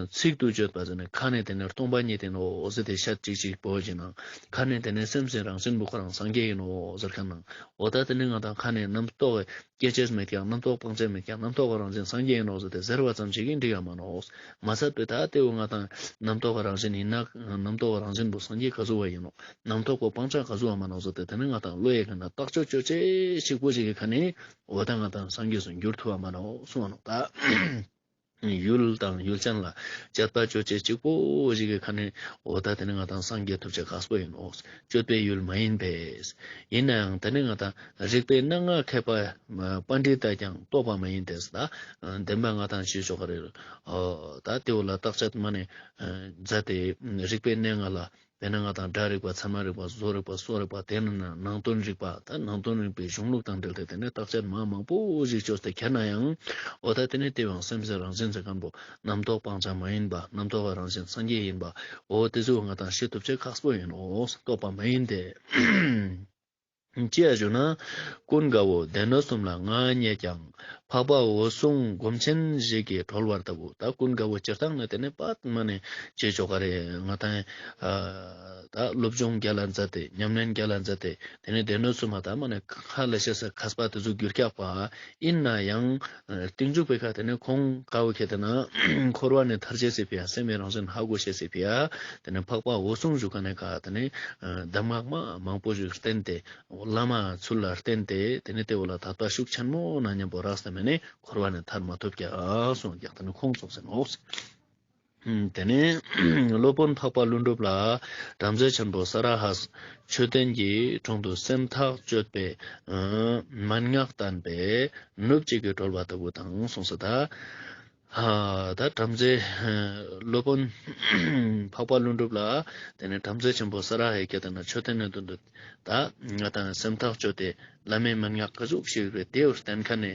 ཚིག་ཏུ་བརྗོད་པ་ཟེར་ནི་ཁ་ནས་དེ་ནི་སྟོང་པ་ཉིད་ཡིན་ནོག་ཟེར་ཏེ་ཤད་ཅིག་ཅིག་པོ་ཞིག་ནང་ཁ་ནས་དེ་ནི་སེམས་སི་རང་བཞིན་པོ་ཁོ་རང་སངས་རྒྱས་ཡིན་ནོག་ཟེར་མཁན་ནང་། འོ་ད་དེ་ནི་ང་ཏང་ཁ་ནས་རྣམ་རྟོག་སྐྱེ་ཅེས་མེད་ཀྱག། རྣམ་རྟོག་སྤང་ཅེས་མེད་ཀྱག། རྣམ་རྟོག་གི་རང་བཞིན་སངས་རྒྱས་ཡིན་ནོག་ཟེར་ཏེ་ཟེར་བ་ཙམ་ཞིག་གིས་འགྲིག་ག་མ་ནོག། མ་ཚད་པའི་ད་དེ་བོ་ང་ཏང་རྣམ་རྟོག་གི་རང་བཞིན་ཡིན་ན་རྣམ་རྟོག་གི་རང་བཞིན་པོ་སངས་རྒྱས་ག་ཟུག་བ་ཡིན་ནོག། རྣམ་རྟོག་པོ་སྤང་བྱ་ག་ཟུག་བ་མ་ནོག་ཟེར་ཏེ་དེ་ནི་ང་ཏང་བློ་ཡི་ཁ་ནས་བརྟག་དཔྱད་བཅོ་ཅེས་ཞིག་པོ་ཞིག་གི་ཁ་ནས་འོ་ད་ང་ཏང་སངས་རྒྱས་སུ་འགྱུར་ཐུབ་བ་མ་ནོག་གསུངས་པ་ནོག། ད་ ཡུལ་དང་ཡུལ་ཅན་ལ་དཔྱད་པ་ཅོ་ཅེས་གཅིག་པོ་ཞིག་གི་ཁ་ནེ་འོ་ད་དེ་ནི་ང་དང་སངས་རྒྱས་ཐུབ་ཅེས་ཁག་པོ་ཨིན་ནོག། སྤྱོད་པའི་ཡུལ་མ་ཡིན་པས། ཨིན་ནའང་དེ་ནི་ང་དང་རིག་པའི་གནས་ལྔ་མཁས་པ་པཎྜི་ཏ་ཀྱང་རྟོགས་པ་མ་ཡིན་ཏེ། ད་བདེན་པ་ང་དང་ཅི་ཅོ་ག་རེ། འོ་ད་དེ་བོ་ལ་བརྟག་དཔྱད་མ་ནེ་མཛད་དེ་རིག་པའི་གནས་ལྔ་ལ། དཔེར་ན་ང་དང་སྒྲ་རིག་པ་ཚད་མ་རིག་པ་བཟོ་རིག་པ་གསོ་རིག་པ་དེ་ནི་ནང་དོན་རིག་པ་ད་ནང་དོན་རིག་པའི་གཞུང་ལུགས་དང་འབྲེལ་ཏེ་དེ་ནི་བརྟག་དཔྱད་མ་མང་པོ་ཞིག་ཅོས་ཏེ་ཁྱེར་ན་ཡང་འོ་ད་དེ་ནི་དེ་བའང་སེམས་ཟེར་རང་བཞིན་ཟེར་མཁན་པོ་རྣམ་རྟོག་སྤང་བྱ་མ་ཡིན་པ་རྣམ་རྟོག་པ་རང་བཞིན་སངས་རྒྱས་ཡིན་པ་འོ་དེ་ཚོ་ང་དང་ཤེས་ཐུབ་ཅེས་ཁག་པོ་ཨིན་ནོག། རྟོགས་པ་མ་ཡིན་ཏེ། ཅི་ཡ་ཞུ་ན། ཀུན་དགའ་བོ་སྡེ་སྣོད་གསུམ་ལ་མངའ་བརྙེས་ཀྱང་འཕགས་པ་འོད་སྲུང་སྒོམ་ཆེན་ཞིག་གིས་གྲོལ་བར་ལྟ་བུ། ད་ཀུན་དགའ་བོ་སྤྱིར་བཏང་ནི་དེ་ནི་པད་མ་ནེ་ཅི་ཅོ་ག་རེ་ང་དང་ད་སློབ་སྦྱོང་རྒྱལ་ལ་མཛད་དེ་ཉམས་ལེན་རྒྱལ་ལ་མཛད་དེ་དེ་ནི་སྡེ་སྣོད་གསུམ་མ་ད་མ་ནེ་ཧ་ལས་ཤེས་སི་མཁས་པ་དེ་ཚོ་གྱུར་ཀྱག་པ་ཨིན་ན་ཡང་། སྟིང་མཇུག་པའི་ཁ་དེ་ནི་ཁོང་ཀ་བོ་ཁྱེད་དེ་ན་འཁོར་བ་ནེ་ཐར་ཅེས་སི་ཕི་ཡ་སེམས་སི་རང་བཞིན་ཧ་གོ་ཤེས་སི་ཕི་ཡ་དེ་ནི་འཕགས་པ་འོད་སྲུང་ཞུ་མཁན་ནི་ཀ་དེ་ནི་གདམས་ངག་མ་མང་པོ་ཞིག་བསྟན་ཏེ་བླ་མ་ཚུལ་ལ་བསྟན་ཏེ་དེ་ནི་དེ་བོ་ལ་དད་པ་ཤུགས་ཆེན་མོ་ནང་མཉམ་པོ་རགས་ཏེ་མ་ནེ་འཁོར་བ་ནེ་ཐར་མ་ཐུབ་ཀྱག་གསུངས་ཀྱག་དེ་ནི་ཁོང་གསུངས་སེ་ནོག། དེ་ནས་སློབ་དཔོན་འཕགས་པ་ཀླུ་སྒྲུབ་ལ་བྲམ་ཟེ་ཆེན་པོ་ས་ར་ཧས་མཆོད་རྟེན་གྱི་དྲུང་དུ་སེམས་ཐག་གཅོད་པའི་མན་ངག་བསྟན་པས་ནུབ་གཅིག་གིས་གྲོལ་བ་ལྟ་བུ་དང་གསུངས་སོ། ད་ད་བྲམ་ཟེ་སློབ་དཔོན་འཕགས་པ་ཀླུ་སྒྲུབ་ལ་དེ་ནས་བྲམ་ཟེ་ཆེན་པོ་ས་ར་ཧས་ཀྱི་དེ་ན་མཆོད་རྟེན་ནི་མདུན་དུ་ད་ང་དང་སེམས་ཐག་གཅོད་དེ་བླ་མའི་མན་ངག་ག་ཟུག་ཞིག་རེད་དེ་བོ་བསྟན་མཁན་ནི་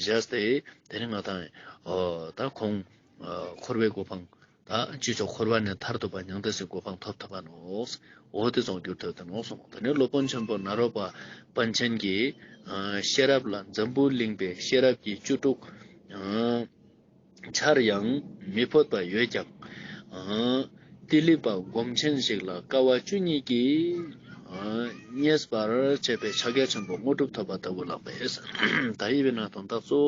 བཞག་སྟེ་དེ་ནས་ང་དང་ད་ཁོང་འཁོར་བའི་གོ་འཕང་། ད་ཅི་ཅོག་འཁོར་བ་ནས་ཐར་ཐུབ་པ་མྱང་འདས་སི་གོ་འཕང་ཐོབ་ཐུབ་པ་ནོག། འོ་དེ་ཚོ་གྱུར་ཐུབ་དེ་ནོག་གསུངས། དེ་ནས་སློབ་དཔོན་ཆེན་པོ་ནཱ་རོ་པ་པཎ་ཆེན་གྱིས་ཤེས་རབ་ལ་འཛམ་བུ་གླིང་པའི་ཤེས་རབ་ཀྱི་བཅུ་དྲུག་ཆར་ཡང་མི་ཕོད་པ་ཡོད་ཀྱང་། ཏི་ལི་པ་སྒོམ་ཆེན་ཞིག་ལ་དཀའ་བ་བཅུ་གཉིས་ཀྱིས་མཉེས་པར་བྱེད་པའི་ཕྱག་རྒྱ་ཆེན་པོ་དངོས་གྲུབ་ཐོབ་པ་ལྟ་བུ་ལགས་པས། ད་ཡི་བའི་ནང་དོན་དག་གཙོ་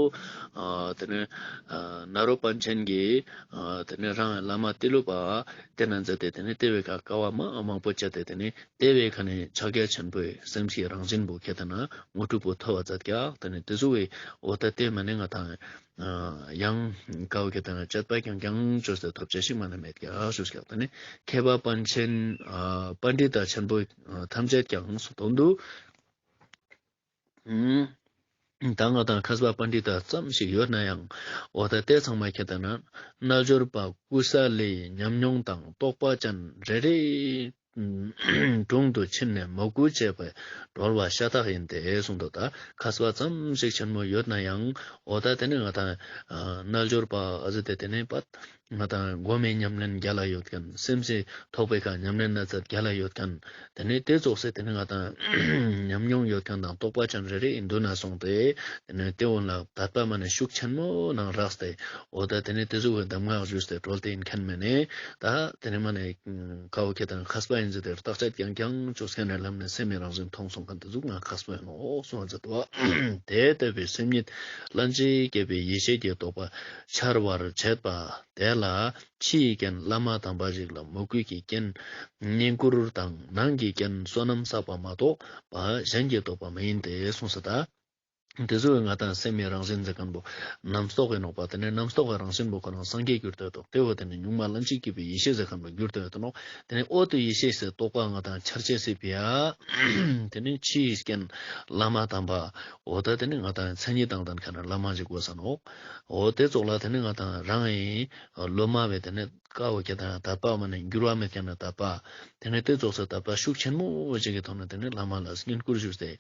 བོ་དེ་ནས་ནཱ་རོ་པཎ་ཆེན་གྱིས་དེ་ནས་རང་བླ་མ་ཏི་ལི་པ་དེ་ན་མཛད་དེ་དེ་ནས་དེ་བའི་ཀ་དཀའ་བ་མ་མང་པོ་སྤྱད་དེ་དེ་ནས་དེ་བའི་ཁ་ནས་ཕྱག་རྒྱ་ཆེན་པོའི་སེམས་ཀྱི་རང་བཞིན་པོ་ཁྱེད་དེ་ན་དངོས་གྲུབ་པོ་ཐོབ་པ་མཛད་ཀྱག། དེ་ནས་དེ་ཚོ་བའི་འོ་ད་དེ་མ་ནེ་ང་དང་ཡང་དཀའ་བ་ཁྱེད་དེ་ན་སྤྱད་པ་རྐྱང་རྐྱང་ཅོས་ཏེ་ཐོབ་ཅེས་ཤིག་མ་ནེ་མེད་ཀྱག་ཞུས་ཀྱག། དེ་ནས་མཁས་པ་པཎ་ཆེན་པཎྜི་ཏ་ཆེན་པོ་ཐམས་ཅད་ཀྱང་སུ་དོན་དུ། ད་ང་དང་མཁས་པ་པཎྜི་ཏ་ཙམ་ཞིག་ཡོད་ན་ཡང་འོ་ད་དེ་ཚང་མ་ཁྱེད་དེ་ན་རྣལ་འབྱོར་པ་ཀུ་ས་ལིའི་ཉམས་མྱོང་དང་རྟོགས་པ་ཅན་རེ་རེའི་དྲུང་དུ་ཕྱིན་ནས་མོས་གུས་བྱས་པས་གྲོལ་བ་ཤ་སྟག་ཡིན་ཏེ་གསུངས་འདུག། ད་མཁས་པ་ཙམ་ཞིག་ཆེན་མོ་ཡོད་ན་ཡང་འོ་ད་དེ་ནི་ང་དང་རྣལ་འབྱོར་པ་ཨ་ཟེར་ཏེ་དེ་ནི་པད་ང་དང་སྒོམ་མེད་ཉམས་ལེན་རྒྱལ་ལ་ཡོད་མཁན་སེམས་སི་ཐོག་པའི་ཁ་ཉམས་ལེན་ན་ཚད་རྒྱལ་ལ་ཡོད་མཁན། དེ་ནས་དེ་ཙོགས་སེ་དེ་ནས་ང་དང་ཉམས་མྱོང་ཡོད་མཁན་དང་རྟོགས་པ་ཅན་རེ་རེ་ཡིན་འདུག་ན་སོང་སྟེ། དེ་ནས་དེ་འོན་ལ་དད་པ་མ་ནེ་ཤུགས་ཆེན་མོ་ནང་རགས་ཏེ། འོ་ད་དེ་ནས་དེ་ཟུག་གི་གདམས་ངག་ཞུས་ཏེ་གྲོལ་ཏེ་ཡིན་མཁན་མ་ནེ། ད་དེ་ནས་མ་ནེ་ཀ་བོ་ཁྱེད་དེ་ན་མཁས་པ་ཡིན་ཟེར་ཏེ་བརྟག་དཔྱད་རྐྱང་རྐྱང་ཅོས་མཁན་ནི་ལམ་ནས་སེམས་མི་རང་བཞིན་མཐོང་སོང་མཁན་དེ་ཟུག་ང་མཁས་པ་ཡིན་ནོག་གསུངས་ཟེར་དུ་བ། དེ་ལྟ་བུའི་སེམས་ཉིད་ལྷན་ཅིག་སྐྱེས་པའི་ཡེ་ཤེས་ཀྱི་རྟོགས་པ་འཆར་བར་བྱེད་པ་དེ་ལ། ཕྱི་ཡི་རྐྱེན་བླ་མ་དམ་པ་ཞིག་ལ་མོས་གུས་ཀྱི་རྐྱེན་བསྙེན་བཀུར་དང་ནང་གི་རྐྱེན་བསོད་ནམས་བསགས་པ་མ་གཏོགས་པ་གཞན་གྱི་རྟོགས་པ་མ་ཡིན་ཏེ་གསུངས་སོ། ད་དེ་ཚོ་ང་དང་སེམས་མི་རང་བཞིན་ཟེར་མཁན་པོ་རྣམ་རྟོག་གི་ནོག་པ། དེ་ནས་རྣམ་རྟོག་གི་རང་བཞིན་པོ་ཁོ་རང་སངས་རྒྱས་གྱུར་ཏེ་ཡོད་དོ། དེ་བོ་དེ་ནས་གཉུག་མ་ལྷན་ཅིག་སྐྱེས་པའི་ཡེ་ཤེས་ཟེར་མཁན་པོ་གྱུར་ཏེ་ཡོད་དོ་ནོག། དེ་ནས་འོ་དེ་ཡེ་ཤེས་སི་རྟོགས་པ་ང་དང་འཆར་ཅེས་སི་ཕི་ཡ། དེ་ནས་ཕྱི་ཡི་རྐྱེན་བླ་མ་དམ་པ། འོ་ད་དེ་ནས་ང་དང་མཚན་ཉིད་དང་ལྡན་མཁན་ནི་བླ་མ་ཞིག་དགོས་ས་ནོག། འོ་དེ་ཙོགས་ལ་དེ་ནས་ང་དང་རང་ཡིན་སློབ་མ་བས་དེ་ནས་ཀ་བོ་ཁྱེད་དེ་ན་དད་པ་མ་ནེ་འགྱུར་བ་མེད་མཁན་ནི་དད་པ། དེ་ནས་དེ་ཙོགས་སེ་དད་པ་ཤུགས་ཆེན་མོ་ཞིག་གི་ཐོག་ནས་དེ་ནས་བླ་མ་ལ་བསྙེན་བཀུར་ཞུས་ཏེ།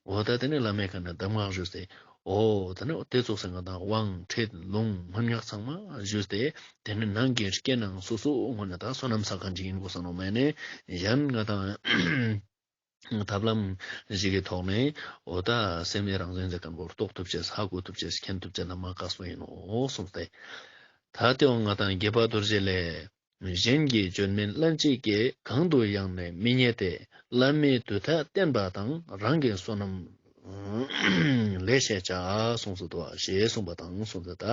འོ་ད་དེ་ནས་བླ་མའི་ཁ་ནས་གདམས་ངག་ཞུས་ཏེ། འོ་ད་ནི་དེ་ཙོགས་སེ་ང་དང་དབང་ཁྲིད་ལུང་མན་ངག་ཚང་མ་ཞུས་ཏེ། དེ་ནས་ནང་གི་རྐྱེན་ནང་སོ་སོ་ངོ་ནས་ད་བསོད་ནམས་བསགས་མཁན་ཅིག་ཡིན་དགོས་ས་ནོག། མ་ནེ་གཞན་ང་དང་ཐབས་ལམ་ཞིག་གི་ཐོག་ནས་འོ་ད་སེམས་ཉིད་རང་བཞིན་ཟེར་མཁན་པོ་རྟོགས་ཐུབ་ཅེས་ཧ་གོ་ཐུབ་ཅེས་མཁྱེན་ཐུབ་ཅེས་ན་མ་དཀགས་པོ་ཡིན་ནོག་གསུངས་ཏེ། ད་དེའང་ང་དང་དགྱེས་པ་རྡོ་རྗེ་ལས། གཞན་གྱིས་བརྗོད་མིན་ལྷན་ཅིག་སྐྱེས། གང་དུ་ཡང་ནས་མི་རྙེད་དེ། བླ་མའི་དུས་མཐའ་བསྟན་པ་དང་། རང་གི་བསོད་ནམས་ལས་ཤེས་བྱ། གསུངས་སོ། དོ་ཞེས་གསུངས་པ་དང་གསུངས་ཏེ་ད།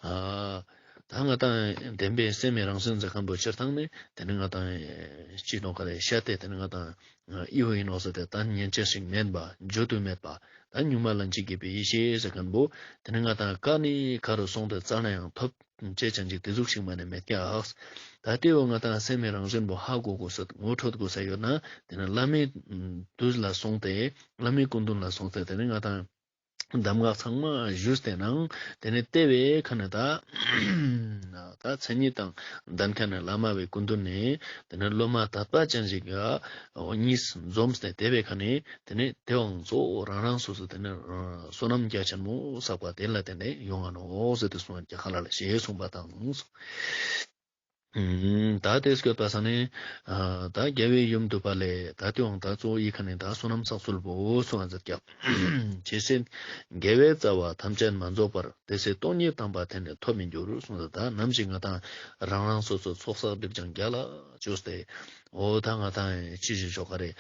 ཨ་ ད་ང་ཏང་བདེན་པའི་སེམས་མི་རང་བཞིན་ཟེར་ཁན་བོ་སྤྱིར་བཏང་ནི་དེ་ནི་ང་ཏང་ཅི་ནོག་ག་རེ་ཤད་དེ་དེ་ནི་ང་ཏང་ཨི་བོ་ཨིན་ནོག་ཟེར་ཏེ་ད་ཉན་ཅེས་ཤིག་མེད་པ་བརྗོད་དུ་མེད་པ་ད་གཉུག་མ་ལན་གཅིག་སྐྱེས་པའི་ཡེ་ཤེས་ཟེར་ཁན་བོ་དེ་ནི་ང་ཏང་ཀ་ནེ་ཀ་རུ་སོང་སྟེ་རྩ་ནེ་ཡང་ཐོབ་ཅེས་ཅན་ཅིག་དེ་ཟུག་ཤིག་མ་ནེ་མེད་ཀྱག། ད་དེ་བོ་ང་ཏང་སེམས་མི་རང་བཞིན་བོ་ཧ་གོ་དགོས་ས་ངོ་འཕྲོད་དགོས་ས་ཡོད་ན་དེ་ནི་བླ་མའི་དུས་ལ་སོང་སྟེ་བླ་མའི་སྐུ་མདུན་ལ་སོང་སྟེ་དེ་ནི་ང་ཏང་གདམས་ངག་ཚང་མ་ཞུས་ཏེ་ནང་དེ་ནི་དེ་བོའི་ཁ་ནེ་ད་ད་མཚན་ཉིད་དང་ལྡན་ཁན་ནི་བླ་མ་བོའི་སྐུ་མདུན་ནེ་དེ་ནི་སློབ་མ་དད་པ་ཅན་ཞིག་ག་གཉིས་འཛོམས་ཏེ་དེ་བོའི་ཁ་ནེ་དེ་ནི་དེ་བོའང་གཙོ་བོ་རང་རང་སོ་སོ་དེ་ནི་བསོད་ནམས་རྒྱ་ཆེན་མོ་བསགས་པ་དེ་ལ་བརྟེན་ཏེ་ཡོང་ང་ནོག་ཟེར་ཏེ་གསུངས་ཀྱག་ཁ་ལ་ལ་ཞེས་གསུངས་པ་དང་། ད་དེ་སྐྱོད་པ་ས་ནི་ད་རྒྱལ་བའི་ཡུམ་འདུས་པ་ལས་ད་དེའང་ད་གཙོ་བོ་ཡི་ཁ་ནེ་ད་བསོད་ནམས་བསགས་ཚུལ་བོ་གསུངས་པ་མཛད་ཀྱག། ཇི་སྲིད་དགེ་བའི་རྩ་བ་ཐམས་ཅད་མ་རྫོགས་པར། དེ་སྲིད་སྟོང་ཉིད་དམ་པ་དེ་ནི་ཐོབ་མི་འགྱུར། གསུངས་ཏེ་ད་ནམ་ཞིག་ང་ཏང་རང་རང་སོ་སོ་ཚོགས་བསགས་སྒྲིབ་སྦྱང་རྒྱ་ལ་བཅོས་ཏེ་འོ་ད་ང་ཏང་ཅི་ཞིག་ཞོག་ག་རེ་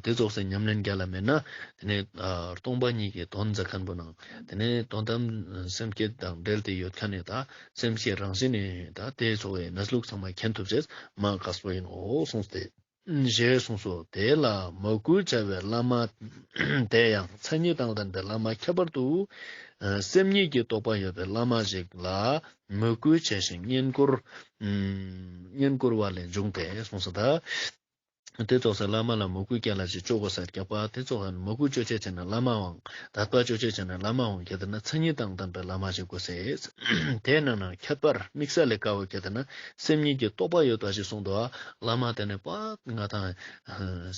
དེ་ཚོགས་སེ་ཉམས་ལེན་རྒྱ་ལ་མེད་ན་དེ་ནི་སྟོང་པ་ཉིད་ཀྱི་དོན་མཛད་ཁན་བོ་ནང་དེ་ནི་དོན་དམ་སེམས་བསྐྱེད་དང་འབྲེལ་ཏེ་ཡོད་ཁན་ནི་ད་སེམས་བསྐྱེད་རང་བཞིན་ནི་ད་དེ་ཚོ་བའི་གནས་ལུགས་ཚང་མ་མཁྱེན་ཐུབ་ཅེས་མ་དཀགས་པོ་ཨིན་ནོག་གསུངས་ཏེ། ཞེས་གསུངས་སོ། དེ་ལ་མོས་གུས་བྱ་བའི་བླ་མ་དེ་ཡང་མཚན་ཉིད་དང་ལྡན་པའི་བླ་མ་ཁྱད་པར་དུ་སེམས་ཉིད་ཀྱི་རྟོགས་པ་ཡོད་པའི་བླ་མ་ཞིག་ལ་མོས་གུས་བྱས་ཤིང་བསྙེན་བཀུར་བསྙེན་བཀུར་བ་ལས་བྱུང་སྟེ་གསུངས་སོ། ད་དེ་ཚོགས་སེ་བླ་མ་ལ་མོས་གུས་རྒྱ་ལ་ཞིག་ཅོ་དགོས་ས་རྒྱག་པ་དེ་ཚོགས་སེ་མོས་གུས་ཅོ་ཅེས་བྱས་ན་བླ་མའང་དད་པ་ཅོ་ཅེས་བྱས་ན་བླ་མའང་ཁྱེད་ན་མཚན་ཉིད་དང་ལྡན་པའི་བླ་མ་ཞིག་དགོས་སེ། དེ་ནང་ན་ཁྱད་པར་དམིགས་བསལ་ལས་དཀའ་བོ་ཁྱེད་ན་སེམས་ཉིད་ཀྱི་རྟོགས་པ་ཡོད་པ་ཞིག་གསུངས་འདུག་བ། བླ་མ་དེ་ནི་པ་ང་ཏང་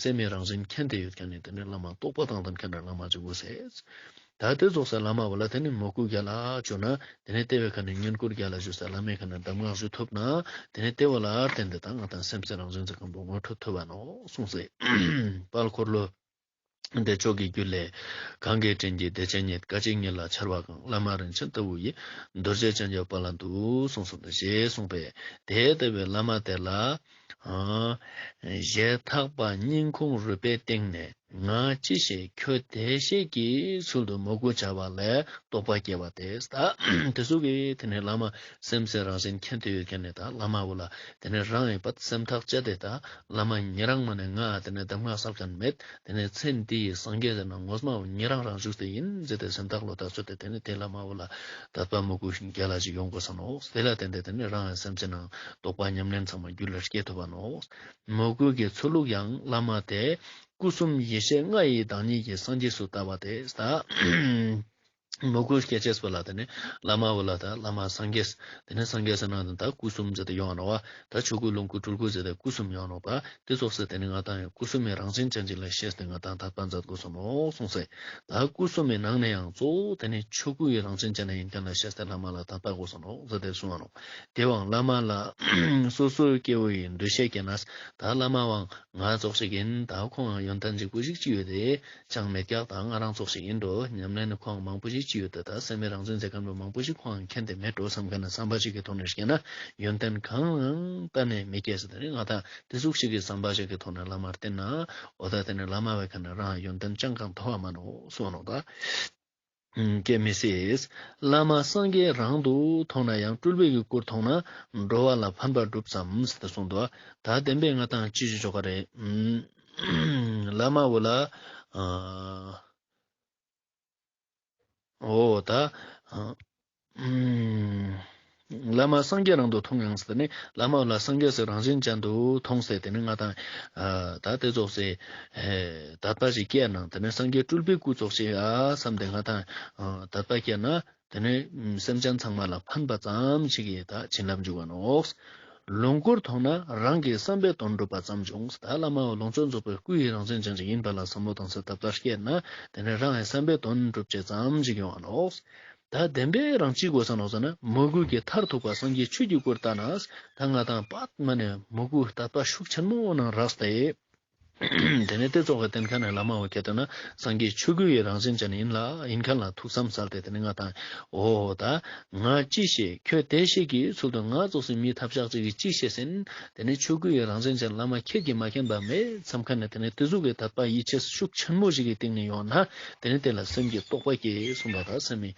སེམས་མི་རང་བཞིན་མཁྱེན་ཏེ་ཡོད་ཁན་ནི་དེ་ནི་བླ་མ་རྟོགས་པ་དང་ལྡན་ཁན་ནི་བླ་མ་ཞིག་དགོས་སེ། ད་དེ་ཚོགས་སེ་བླ་མ་བོ་ལ་དེ་ནི་མོས་གུས་རྒྱ་ལ་ཅོ་ན་དེ་ནི་དེ་བོའི་ཁ་ནེ་བསྙེན་བཀུར་རྒྱ་ལ་ཞུས་སེ་བླ་མའི་ཁ་ནེ་གདམས་ངག་ཞུ་ཐུབ་ན་དེ་ནི་དེ་བོ་ལ་བརྟེན་ཏེ་ད་ང་ཏང་སེམས་ཅན་རང་བཞིན་ཟེར་ཁན་བོ་ངོ་འཕྲོད་ཐུབ་བ་ནོག་གསུངས་སེ། དཔལ་འཁོར་ལོ་བདེ་མཆོག་གི་རྒྱུད་ལས། གང་གི་དྲིན་གྱིས་བདེ་ཆེན་ཉིད། སྐད་ཅིག་ཉིད་ལ་འཆར་བ་གང་། བླ་མ་རིན་ཆེན་ལྟ་བུ་ཡི། རྡོ་རྗེ་ཅན་གྱི་དཔལ་ལ་འདུད། གསུངས་སོ། ཞེས་གསུངས་པས་དེ་ལྟ་བུའི་བླ་མ་དེ་ལ་ཞེ་ཐག་པ་སྙིང་ཁུང་རུས་པའི་གཏིང་ནས་ང་ཅི་ཞིག་ཁྱོད་བདེ་གཤེགས་ཀྱི་ཚུལ་དུ་མོས་གུས་བྱ་བ་ལས་རྟོགས་པ་སྐྱེ་བ་སྟེ། ད་དེ་ཟུག་གི་དེ་ནི་བླ་མ་སེམས་ཅན་རང་བཞིན་མཁྱེན་ཏེ་ཡོད་ཁན་ནི་ད་བླ་མ་བོ་ལ་དེ་ནི་རང་ཡི་པད་སེམས་ཐག་བཅད་དེ་ད་བླ་མ་ཉེ་རང་མ་ནེ་ང་དེ་ནི་གདམས་ངག་བསགས་ཁན་མེད། དེ་ནི་ཚེ་འདི་ཡི་སངས་རྒྱས་ཟེར་ན་ངོ་མ་བོ་ཉེ་རང་རང་བཞུགས་ཏེ་ཨིན་ཟེར་ཏེ་སེམས་ཐག་ལོ་ཐག་ཆོད་དེ་དེ་ནི་དེ་བླ་མ་བོ་ལ་དད་པ་མོས་གུས་རྒྱ་ལ་ཞིག་ཡོང་དགོས་ས་ནོག། དེ་ལ་བརྟེན་ཏེ་དེ་ནི་རང་ཡང་སེམས་ཅན་ནང་རྟོགས་པ་ཉམས་ལེན་ཚང་མ་རྒྱུད་ལ་སྐྱེ་ཐུབ་པ་ནོག། མོས་གུས་ཀྱི་ཚུལ་ལུགས་ཡང་བླ་མ་དེ་སྐུ་གསུམ་ཡེ་ཤེས་ལྔ་ཡི་བདག་ཉིད་ཀྱི་སངས་རྒྱས་སུ་ལྟ་བ་སྟེ། ད་མོས་གུས་སྐྱེ་ཅེས་པོ་ལ་དེ་ནི་བླ་མ་བོ་ལ་ད་བླ་མ་སངས་རྒྱས་དེ་ནི་སངས་རྒྱས་ཟེར་ན་ད་སྐུ་གསུམ་ཟེར་ཏེ་ཡོང་ང་ནོག་པ། ད་ཆོས་སྐུ་ལོངས་སྐུ་སྤྲུལ་སྐུ་ཟེར་ཏེ་སྐུ་གསུམ་ཡོང་ང་ནོག་པ། དེ་ཚོགས་སེ་དེ་ནི་ང་ཏང་ཡང་སྐུ་གསུམ་མི་རང་བཞིན་ཅན་ཅིག་ལ་ཤེས་ཏེ་ང་ཏང་དད་པ་མཛད་དགོས་ས་ནོག་གསུངས་སེ། ད་སྐུ་གསུམ་མི་ནང་ནས་ཡང་གཙོ་བོ་དེ་ནི་ཆོས་སྐུ་ཡི་རང་བཞིན་ཅན་ཨིན་ཁན་ལ་ཤེས་ཏེ་བླ་མ་ལ་དད་པ་དགོས་ས་ནོག་ཟེར་ཏེ་གསུངས་ང་ནོག། དེ་བོའང་བླ་མ་ལ་སོ་སོའི་སྐྱེ་བོ་ཡི་འདུ་ཤེས་སྐྱེས་ན་ད་བླ་མ་བོའང་ང་ཙོགས་ཤིག་ཨིན། ད་ཁོང་ཡོན་ཏན་ཅིག་པོ་ཞིག་ཅི་ཡོད་དེ་ཅང་མེད་ཀྱག། ད་ང་རང་ཙོགས་ཤིག་ཨིན་འགྲོ། ཉམས་ལེན་ནི་ཁོང་མང་པོ་ཞིག་ཅི་ཡོད་དེ་ད་སེམས་མི་རང་བཞིན་ཟེར་ཁན་བོ་མང་པོ་ཞིག་ཁོང་མཁྱེན་ཏེ་མེད་འགྲོ་བསམ་ཁན་ནི་བསམ་པ་ཞིག་གི་ཐོག་ནས་སྐྱེས་ན་ཡོན་ཏན་གང་ཡང་གཏན་ནས་མི་སྐྱེས་ཟེར་ཏེ་ནི་ང་ཏང་དེ་ཟུག་ཞིག་གི་བསམ་པ་ཞིག་གི་ཐོག་ནས་བླ་མར་བསྟེན་ན་འོ་ད་དེ་ནི་བླ་མ་བོའི་ཁ་ནས་རང་ཡོན་ཏན་ཅང་གང་མཐོ་བ་མ་ནོག་གསུངས་ནོག། ད་སྐྱེ་མི་སྲིད། བླ་མ་སངས་རྒྱས་རང་དུ་མཐོང་ན་ཡང་། སྤྲུལ་པའི་གི་སྐུར་མཐོང་ན་འགྲོ་བ་ལ་ཕན་པ་སྒྲུབ་ཙམ་ཟེར་ཏེ་གསུངས་འདུག། ད་བདེན་པའི་ང་ཏང་ཅི་ཞིག་ཆོག་ག་རེ། བླ་མ་བོ་ལ་ཨ་འོ་ད་ཨ་ཨུམ། བླ་མ་སངས་རྒྱས་རང་དུ་མཐོང་ཡང་ཟེར་ནི་བླ་མ་ལ་སངས་རྒྱས་སུ་རང་བཞིན་ཅན་དུ་མཐོང་ཟེར་ཏེ་ནི་ང་ཏང་ཨ་ད་དེ་ཙོགས་སེ་ཨེ་དད་པ་ཞིག་སྐྱེས་ནང་དེ་ནི་སངས་རྒྱས་སྤྲུལ་པའི་སྐུ་ཙོགས་ཤིག་ཨ་བསམ་སྟེ་ང་ཏང་ཨ་དད་པ་སྐྱེས་ན་དེ་ནི་སེམས་ཅན་ཚང་མ་ལ་ཕན་པ་ཙམ་ཞིག་གི་ད་བྱིན་རླབས་འཇུག་ག་ནོག། ལོངས་སྐུར་མཐོང་ན་རང་གི་བསམ་པའི་དོན་འགྲུབ་པ་ཙམ་འབྱུང་། ད་བླ་མ་བོ་ལོངས་སྤྱོད་རྫོགས་པའི་སྐུ་ཡི་རང་བཞིན་ཅན་ཞིག་ཡིན་པ་ལ་བསམ་བློ་བཏང་སྟེ་དད་པ་སྐྱེས་ན་དེ་ནི་རང་གི་བསམ་པའི་དོན་འགྲུབ་ཅེས་ཙམ་ཞིག་ཡོང་ང་ནོག། ད་བདེན་པའི་རང་ཅི་དགོས་ས་ནོག་ཟེར་ན་མོས་གུས་ཀྱི་མཐར་ཐུག་པ་སངས་རྒྱས་ཆོས་ཀྱི་སྐུར་བལྟ་ན། ད་ང་ཏང་པད་མ་ནེ་མོས་གུས་དད་པ་ཤུགས་ཆེན་མོ་ནང་རགས་ཏེ་ དེ་ནས་དེ་ཙོགས་ཀྱི་བསྟན་མཁན་ནི་བླ་མ་བོ་ཁྱེད་དེ་ན་སངས་རྒྱས་ཆོས་སྐུ་ཡི་རང་བཞིན་ཅན་ཡིན་ལ་ཡིན་མཁན་ལ་ཐུགས་བསམ་གསལ་ཏེ་དེ་ནས་ང་དང་འོ་ད་ང་ཅི་ཤེས་ཁྱོད་དེ་ཤེས་ཀྱི་ཚུལ་དུ་ང་ཙོགས་སི་མི་ཐབས་ཤག་ཅིག་གིས་ཅི་ཤེས་ཟེར་ན། དེ་ནས་ཆོས་སྐུ་ཡི་རང་བཞིན་ཅན་བླ་མ་ཁྱེད་ཀྱིས་མ་མཁྱེན་པ་མེད་བསམ་མཁན་ནི་དེ་ནས་དེ་ཟུག་གི་དད་པ་ཡིད་ཆེས་ཤུགས་ཆེན་མོ་ཞིག་གི་སྟེང་ནས་ཡོང་ན་དེ་ནས་དེ་ལ་སེམས་ཀྱི་རྟོགས་པ་སྐྱེ་གསུངས་པ་ད་སེམས་མི་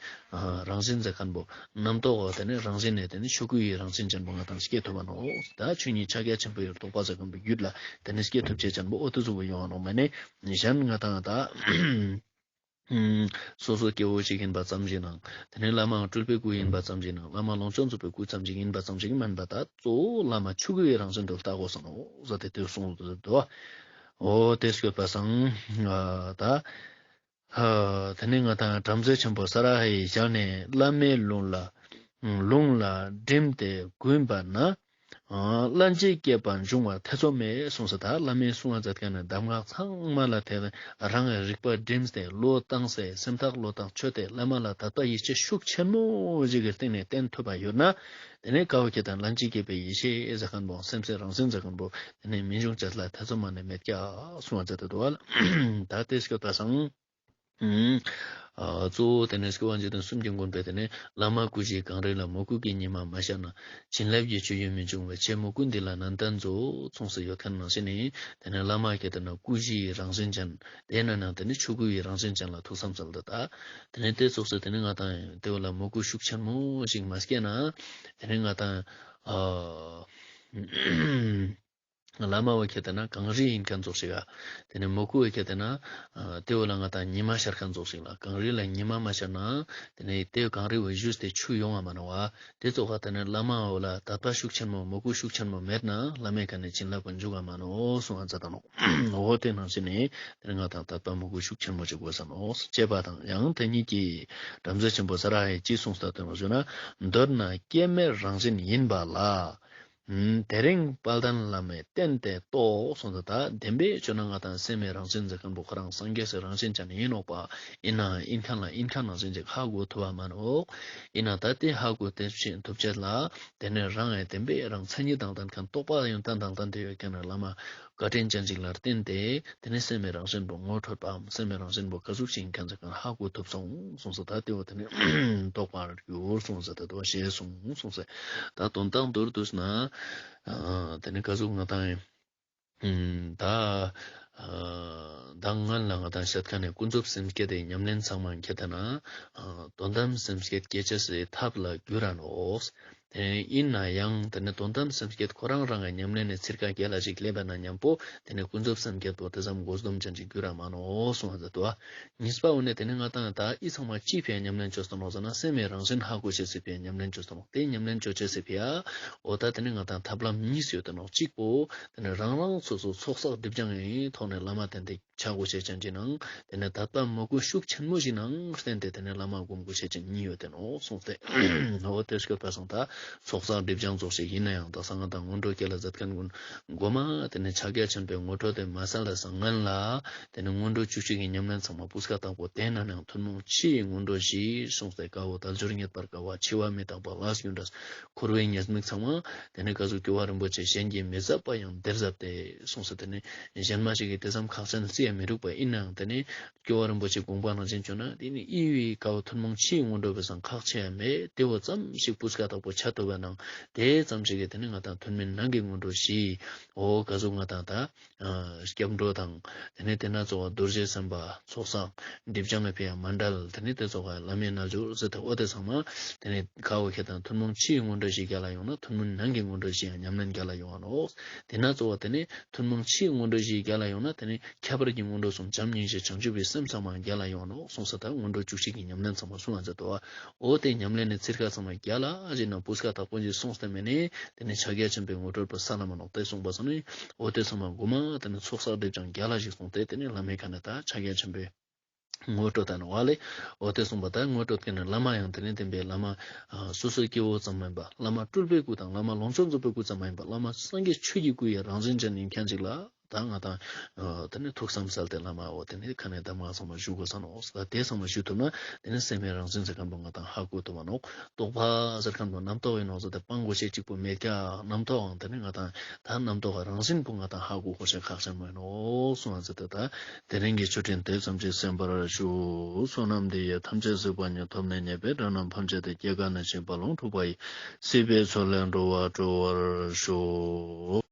རང་བཞིན་ཟེར་མཁན་པོ་རྣམ་རྟོག་དེ་ནས་རང་བཞིན་ནས་དེ་ནས་ཆོས་སྐུ་ཡི་རང་བཞིན་ཅན་པོ་ང་དང་སྐྱེ་ཐུབ་པ་ནོ། ད་ཆོས་ཉིད་ཕྱག་རྒྱ་ཆེན་པོའི་རྟོགས་པ་ཟེར་མཁན་པོ་རྒྱུད་ལ་དེ་ནས་སྐྱེ་ཐུབ་ཅེས་ཅན་པོ་འོ་དེ་ཟུག་པོ་ཡོང་བ་ནོ། མ་ནས་གཞན་ང་དང་ད་སོ་སོ་སྐྱེ་བོ་ཞིག་ཡིན་པ་ཙམ་ཞིག་ནང་དེ་ནས་བླ་མ་སྤྲུལ་པའི་སྐུ་ཡིན་པ་ཙམ་ཞིག་ནང་བླ་མ་ལོངས་སྤྱོད་རྫོགས་པའི་སྐུ་ཙམ་ཞིག་ཡིན་པ་ཙམ་ཞིག་མིན་པ་ད་གཙོ་བོ་བླ་མ་ཆོས་སྐུ་ཡི་རང་བཞིན་དུ་ལྟ་དགོས་སོ་ནོ་ཟེར་ཏེ་དེ་གསུངས་འདུག་འོ་དེ་སྐྱོད་པ་སང་ད། ཧ། དེ་ནས་ང་དང་བྲམ་ཟེ་ཆེན་པོ་ས་ར་ཧའི་ཞལ་ནས་བླ་མའི་ལུང་ལ་ལུང་ལ་བསྒྲིམས་ཏེ་གུས་པ་ན། ལྷན་ཅིག་སྐྱེས་པ་འབྱུང་བ་ཐེ་ཚོམ་མེད་གསུངས་སོ། ད་བླ་མའི་གསུང་བ་མཛད་མཁན་ནི་གདམས་ངག་ཚང་མ་ལ་དེ་རང་གི་རིག་པ་བསྒྲིམས་ཏེ་བློ་བཏང་སྟེ་སེམས་ཐག་བློ་བཏང་ཆོད་དེ་བླ་མ་ལ་དད་པ་ཡིད་ཆེས་ཤུགས་ཆེན་མོ་ཞིག་གི་སྟེང་ནས་བསྟེན་ཐུབ་པ་ཡོད་ན། དེ་ནས་དཀའ་བ་ཁྱེད་དང་ལྷན་ཅིག་སྐྱེས་པའི་ཡེ་ཤེས་ཟེར་མཁན་པོ་སེམས་སེམས་རང་བཞིན་ཟེར་མཁན་པོ་དེ་ནས་མི་འབྱུང་ཅེས་ལ་ཐེ་ཚོམ་མ་ནས་མེད་ཀྱག་གསུང་བ་མཛད་དེ་འདུག་བ། ད་དེ་སྐྱོད་པ་སང་། གཙོ་བོ་དེ་ནས་སྐྱོབ་པ་འཇིག་རྟེན་གསུམ་གྱི་མགོན་པོས་དེ་ནས་བླ་མ་སྐུ་བཞིའི་གངས་རི་ལ་མོས་གུས་ཀྱི་ཉི་མ་མ་ཤར་ན། བྱིན་རླབས་ཀྱི་སྤྱོད་ཡུལ་མི་འབྱུང་བས་ཆེ་མོས་གུས་འདི་ལ་ནན་ཏན་མཛོད་གསུངས་སུ་ཡོད་མཁན་ནང་བཞིན་ནི་དེ་ནས་བླ་མ་ཁྱེད་དེ་ན་སྐུ་བཞིའི་རང་བཞིན་ཅན་དེ་ན་ན་དེ་ནས་ཆོས་སྐུ་ཡི་རང་བཞིན་ཅན་ལ་ཐུགས་བསམ་གསལ་ཏེ་ད་དེ་ནས་དེ་ཙོགས་སུ་དེ་ནས་ང་དང་དེ་བོ་ལ་མོས་གུས་ཤུགས་ཆེན་མོ་ཞིག་མ་སྐྱེས་ན་དེ་ནས་ང་དང་ཨ། བླ་མ་བོ་ཁྱེད་དེ་ན་གངས་རི་ཡིན་མཁན་ཙོགས་ཤིག་ག་དེ་ནས་མོས་གུས་བོ་ཁྱེད་དེ་ན་དེ་བོ་ལ་ང་དང་ཉི་མ་ཤར་མཁན་ཙོགས་ཤིག་ལ་གངས་རི་ལ་ཉི་མ་མ་ཤར་ན་དེ་ནས་དེ་གངས་རི་བོ་ཞུས་ཏེ་ཆུ་ཡོང་བ་མ་ནོ་བ། དེ་ཙོགས་ག་དེ་ནས་བླ་མ་བོ་ལ་དད་པ་ཤུགས་ཆེན་མོ་མོས་གུས་ཤུགས་ཆེན་མོ་མེད་ན་བླ་མའི་ཁ་ནས་བྱིན་རླབས་པ་འཇུག་ག་མ་ནོ་གསུང་བ་མཛད་དང་ནོ། འོ་དེ་ནང་བཞིན་ནས་དེ་ནས་ང་དང་དད་པ་མོས་གུས་ཤུགས་ཆེན་མོ་ཅིག་དགོས་ས་ནོ། ཅེས་པ་དང་ཡང་དེ་ཉིད་ཀྱིས་བྲམ་ཟེ་ཆེན་པོ་ས་ར་ཧའི་ཅི་གསུངས་ས་དོན་ཞུ་ན། མདོར་ན་སྐྱེ་མེད་རང་བཞིན་ཡིན་པ་ལ། དེ་རིང་དཔལ་ལྡན་བླ་མས་བསྟན་ཏེ་རྟོགས་གསུངས་ཏེ་ད་བདེན་པའི་ཆོས་ན་ང་དང་སེམས་མེད་རང་བཞིན་ཟེར་མཁན་པོ་ཁོ་རང་སངས་རྒྱས་སི་རང་བཞིན་ཅན་ཡིན་ནོག་པ། ཡིན་ནའང་ཡིན་མཁན་ལ་ཡིན་མཁན་ནང་བཞིན་ཅིག་ཧ་གོ་ཐུབ་པ་མ་ནོག། ཡིན་ན་ད་དེ་ཧ་གོ་ཐུབ་ཅེས་ལ་དེ་ནས་རང་ཡང་བདེན་པའི་རང་མཚན་ཉིད་དང་ལྡན་མཁན་རྟོགས་པ་ཡོན་ཏན་དང་ལྡན་ཏེ་ཡོད་མཁན་ནི་བླ་མ་བཀའ་དྲིན་ཅན་ཅིག་ལ་བརྟེན་ཏེ་དེ་ནས་སེམས་མེད་རང་བཞིན་པོ་ངོ་འཕྲོད་པའམ་སེམས་མེད་རང་བཞིན་པོ་ག་ཟུག་ཅིག་ཡིན་མཁན་ཟེར་མཁན་ཧ་གོ་ཐུབ་སོང་གསུངས་ས། ད་དེ་བོ་དེ་ནས་རྟོགས་པར་འགྱུར་གསུངས་ས། ད་དེ་བོ་ཞེས་གསུངས་གསུངས་ས། ད་དོན་དག་མདོར་བསྡུས་ན་ཨ་དེ་ནས་ག་ཟུག་ང་དང་ཡིན་ད་ཨ་ད་སྔོན་ལ་ང་དང་བཤད་མཁན་ནི་ཀུན་རྫོབ་སེམས་བསྐྱེད་དེ་ཉམས་ལེན་ཚང་མ་ཁྱེད་དེ་ན་ཨ་དོན་དམ་སེམས་བསྐྱེད་སྐྱེ་ཅེས་སི་ཐབས་ལ་འགྱུར་ར་ནོག། དེ་ཡིན་ན་ཡང་དེ་ནས་དོན་དམ་སེམས་བསྐྱེད་ཁོ་རང་རང་གི་ཉམས་ལེན་ནི་ཚིར་ཁ་རྒྱལ་ལ་ཞིག་སླེབས་པ་ན་མཉམ་པོ་དེ་ནས་ཀུན་རྫོབ་སེམས་བསྐྱེད་པོ་དེ་ཙམ་དགོས་སྡོམ་ཅན་ཅིག་འགྱུར་ར་མ་ནོག་གསུངས་པ་མཛད་དོ། གཉིས་པ་འོ་ནས་དེ་ནས་ང་དང་ད་འི་ཚང་མ་ཅི་ཕི་ཡ་ཉམས་ལེན་བཅོས་ཏེ་ནོག་ཟེར་ན་སེམས་མེད་རང་བཞིན་ཧ་གོ་ཅེས་སི་ཕི་ཡ་ཉམས་ལེན་བཅོས་ཏེ་ནོག། དེ་ཉམས་ལེན་བཅོ་ཅེས་སི་ཕི་ཡ་འོ་ད་དེ་ནས་ང་དང་ཐབས་ལམ་གཉིས་ཡོད་དེ་ནོག། གཅིག་པོ་དེ་ནས་རང་རང་སོ་སོ་ཚོགས་བསགས་སྒྲིབ་སྦྱང་ཡི་ཐོག་ནས་བླ་མ་བསྟེན་ཏེ་ཆ་དགོས་ཤེས་ཅན་ཅིག་ནང་དེ་ནས་དད་པ་མོས་གུས་ཤུགས་ཆེན་མོ་ཞིག་ནང་བསྟེན་ཏེ་དེ་ནས་བླ་མ་སྒོམ་དགོས་ཤེས་ཅན་གཉིས་ཡོད་དེ་ནོག་གསུངས་ཏེ། འོ་དེ་སྐྱོད་པ་སང་ད་ཚོགས་བསགས་སྒྲིབ་སྦྱང་ཙོགས་ཤིག་ཡིན་ན་ཡང་དག་ས་ང་དང་སྔོན་འགྲོ་སྐྱེལ་ལ་མཛད་མཁན་ཀུན་མགོ་མ་དེ་ནས་ཕྱག་རྒྱ་ཆེན་པོའི་ངོ་སྤྲོད་དེ་མ་གསལ་ལ་སང་སྔོན་ལ་དེ་ནས་སྔོན་འགྲོ་བཅུ་གཅིག་གི་ཉམས་ལེན་ཚང་མ་སྤུས་ཀ་དག་པོ་དེ་ན་ནང་ཐུན་མོང་ཕྱི་ཡི་སྔོན་འགྲོ་བཞི་གསུངས་ཏེ་དཀའ་བ་དལ་འབྱོར་རྙེད་པར་དཀའ་བ་འཆི་བ་མི་རྟག་པ་ལས་རྒྱུ་འབྲས་འཁོར་བའི་ཉེས་དམིགས་ཚང་མ་དེ་ནས་ག་ཟུག་སྐྱོབ་པ་རིན་པོ་ཆེ་གཞན་གྱིས་མི་ཟབ་པ་ཡང་འདིར་ཟབ་སྟེ་གསུངས་སོ། དེ་ནས་གཞན་མ་ཞིག་གིས་དེ་ཙམ་ཁག་ཅན་བརྩི་ཡང་མི་རུག་པ་ཡིན་ནའང་དེ་ནས་སྐྱོབ་པ་རིན་པོ་ཆེ་དགོངས་པ་ནང་བཞིན་བཅོས་ན་དེ་ནི་འི་བོའི་ཀ་བོ་ཐུན་མོང་ཕྱིའི་སྔོན་འགྲོ་བས་སང་ཁག་ཆེ་ཡང་མེད། དེ་བོ་ཙམ་ཞིག་སྤུས་ཀ་དག་པོ་ཆ་ཐུབ་པ་ནང་དེ་ཙམ་ཞིག་གིས་དེ་ནི་ང་དང་ཐུན་མིན་ནང་གི་སྔོན་འགྲོ་བཞི་འོ་ག་ཟུག་ང་དང་ད་སྐྱབས་འགྲོ་དང་དེ་ནི་དེ་ན་གཙོ་བོ་རྡོ་རྗེ་སེམས་དཔའ་ཚོགས་བསགས་སྒྲིབ་སྦྱང་གི་ཕི་ཡ་མཎྜལ་དེ་ནི་དེ་ཚོགས་ཀ་བླ་མའི་རྣལ་འབྱོར་ཟེར་ཏེ་འོ་དེ་ཚང་མ་དེ་ནི་ཀ་བོ་ཁྱེད་དང་ཐུན་མོང་ཕྱིའི་སྔོན་འགྲོ་བཞི་རྒྱ་ལ་ཡོང་ན་ཐུན་མིན་ནང་གི་སྔོན་འགྲོ་བཞི་ཡང་ཉམས་ལེན་རྒྱ་ལ་ཡོང་བ་ནོག། དེ་ན་གཙོ་བོ་དེ་ནི་ཐུན་མོང་ཕྱིའི་སྔོན་འགྲོ་བཞི་རྒྱ་ལ་ཡོང་ན་དེ་ནི་ཁྱད་པར་གྱི་སྔོན་འགྲོ་གསུམ་བྱམས་སྙིང་རྗེ་བྱང་ཆུབ་པའི་སེམས་ཚང་མ་རྒྱ་ལ་ཡོང་ནོག་གསུངས་ས། ད་སྔོན་འགྲོ་བཅུ་གཅིག་གི་ཉམས་ལེན་ཚང་མ་གསུངས་པ་མཛད་དོ། འོ་དེ་ཉམས་ལེན་ནི་ཚིར་ཁ་ཚང་མ་རྒྱ་ལ་ཞེ་ན་སྤུས་ཀ་དག་པོ་ཞིག་གསུངས་ཏེ་མེད་ནི་དེ་ནི་ཕྱག་རྒྱ་ཆེན་པོའི་ངོ་སྤྲོད་པོ་ས་ལ་མ་ནོག་དེ་གསུངས་པ་སང་ནི་འོ་དེ་ཚང་མ་མགོ་མ་དེ་ནི་ཚོགས་བསགས་སྒྲིབ་སྦྱང་རྒྱ་ལ་ཞིག་གསུངས་ཏེ་དེ་ནི་བླ་མའི་ཁ་ནས་ད་ཕྱག་རྒྱ་ཆེན་པོའི་ངོ་སྤྲོད་དང་བ་ལས། འོ་དེ་གསུངས་པ་ད་ངོ་སྤྲོད་མཁན་ནི་བླ་མ་ཡང་དེ་ནས་བསྟན་པའི་བླ་མ་སོ་སོའི་སྐྱེ་བོ་ཙམ་མིན་པ་བླ་མ་སྤྲུལ་པའི་སྐུ་དང་བླ་མ་ལོངས་སྤྱོད་རྫོགས་པའི་སྐུ་ཙམ་མིན་པ་བླ་མ་སངས་རྒྱས་ཆོས་ཀྱི་སྐུ་ཡི་རང་བཞིན་ཅན་ཡིན་མཁན་ཅིག་ལ་ ད་ང་དང་ཨ་དེ་ནི་ཐུགས་བསམ་གསལ་ཏེ་བླ་མ་འོ་དེ་ནི་ཁ་ནས་གདམས་ངག་ཚང་མ་ཞུ་དགོས་ས་ནོག། ད་དེ་ཚང་མ་ཞུ་ཐུབ་ན་དེ་ནི་སེམས་ཀྱི་རང་བཞིན་ཟེར་མཁན་པོ་ང་དང་ཧ་གོ་ཐུབ་པ་ནོག། རྟོག་པ་ཟེར་མཁན་པོ་རྣམ་རྟོག་ཡིན་ནོག་ཟེར་ཏེ་སྤང་དགོས་ཤེས་གཅིག་པོ་མེད་ཀྱག། རྣམ་རྟོག་འང་དེ་ནི་ང་དང་ད་རྣམ་རྟོག་གི་རང་བཞིན་པོ་ང་དང་ཧ་གོ་དགོས་ཤེས་ཁག་ཆེན་མོ་ཡིན་ནོག་གསུངས་པ་ཟེར་ཏེ། ད་དེ་རིང་གི་ཆོས་འབྲེལ་དེ་ཙམ་གྱིས་གསན་པར་ཞུ། བསོད་ནམས་འདི་ཡིས་ཐམས་ཅད་གཟིགས་པ་ཉིད། ཐོབ་ནས་ཉེས་པའི་དགྲ་རྣམས་ཕམ་བྱས་ཏེ། སྐྱེ་རྒ་ན་འཆིའི་རྦ་ཀློང་འཁྲུགས་པ་ཡི། སྲིད་པའི་མཚོ་ལས་འགྲོ་བ་སྒྲོལ་བར་ཤོག།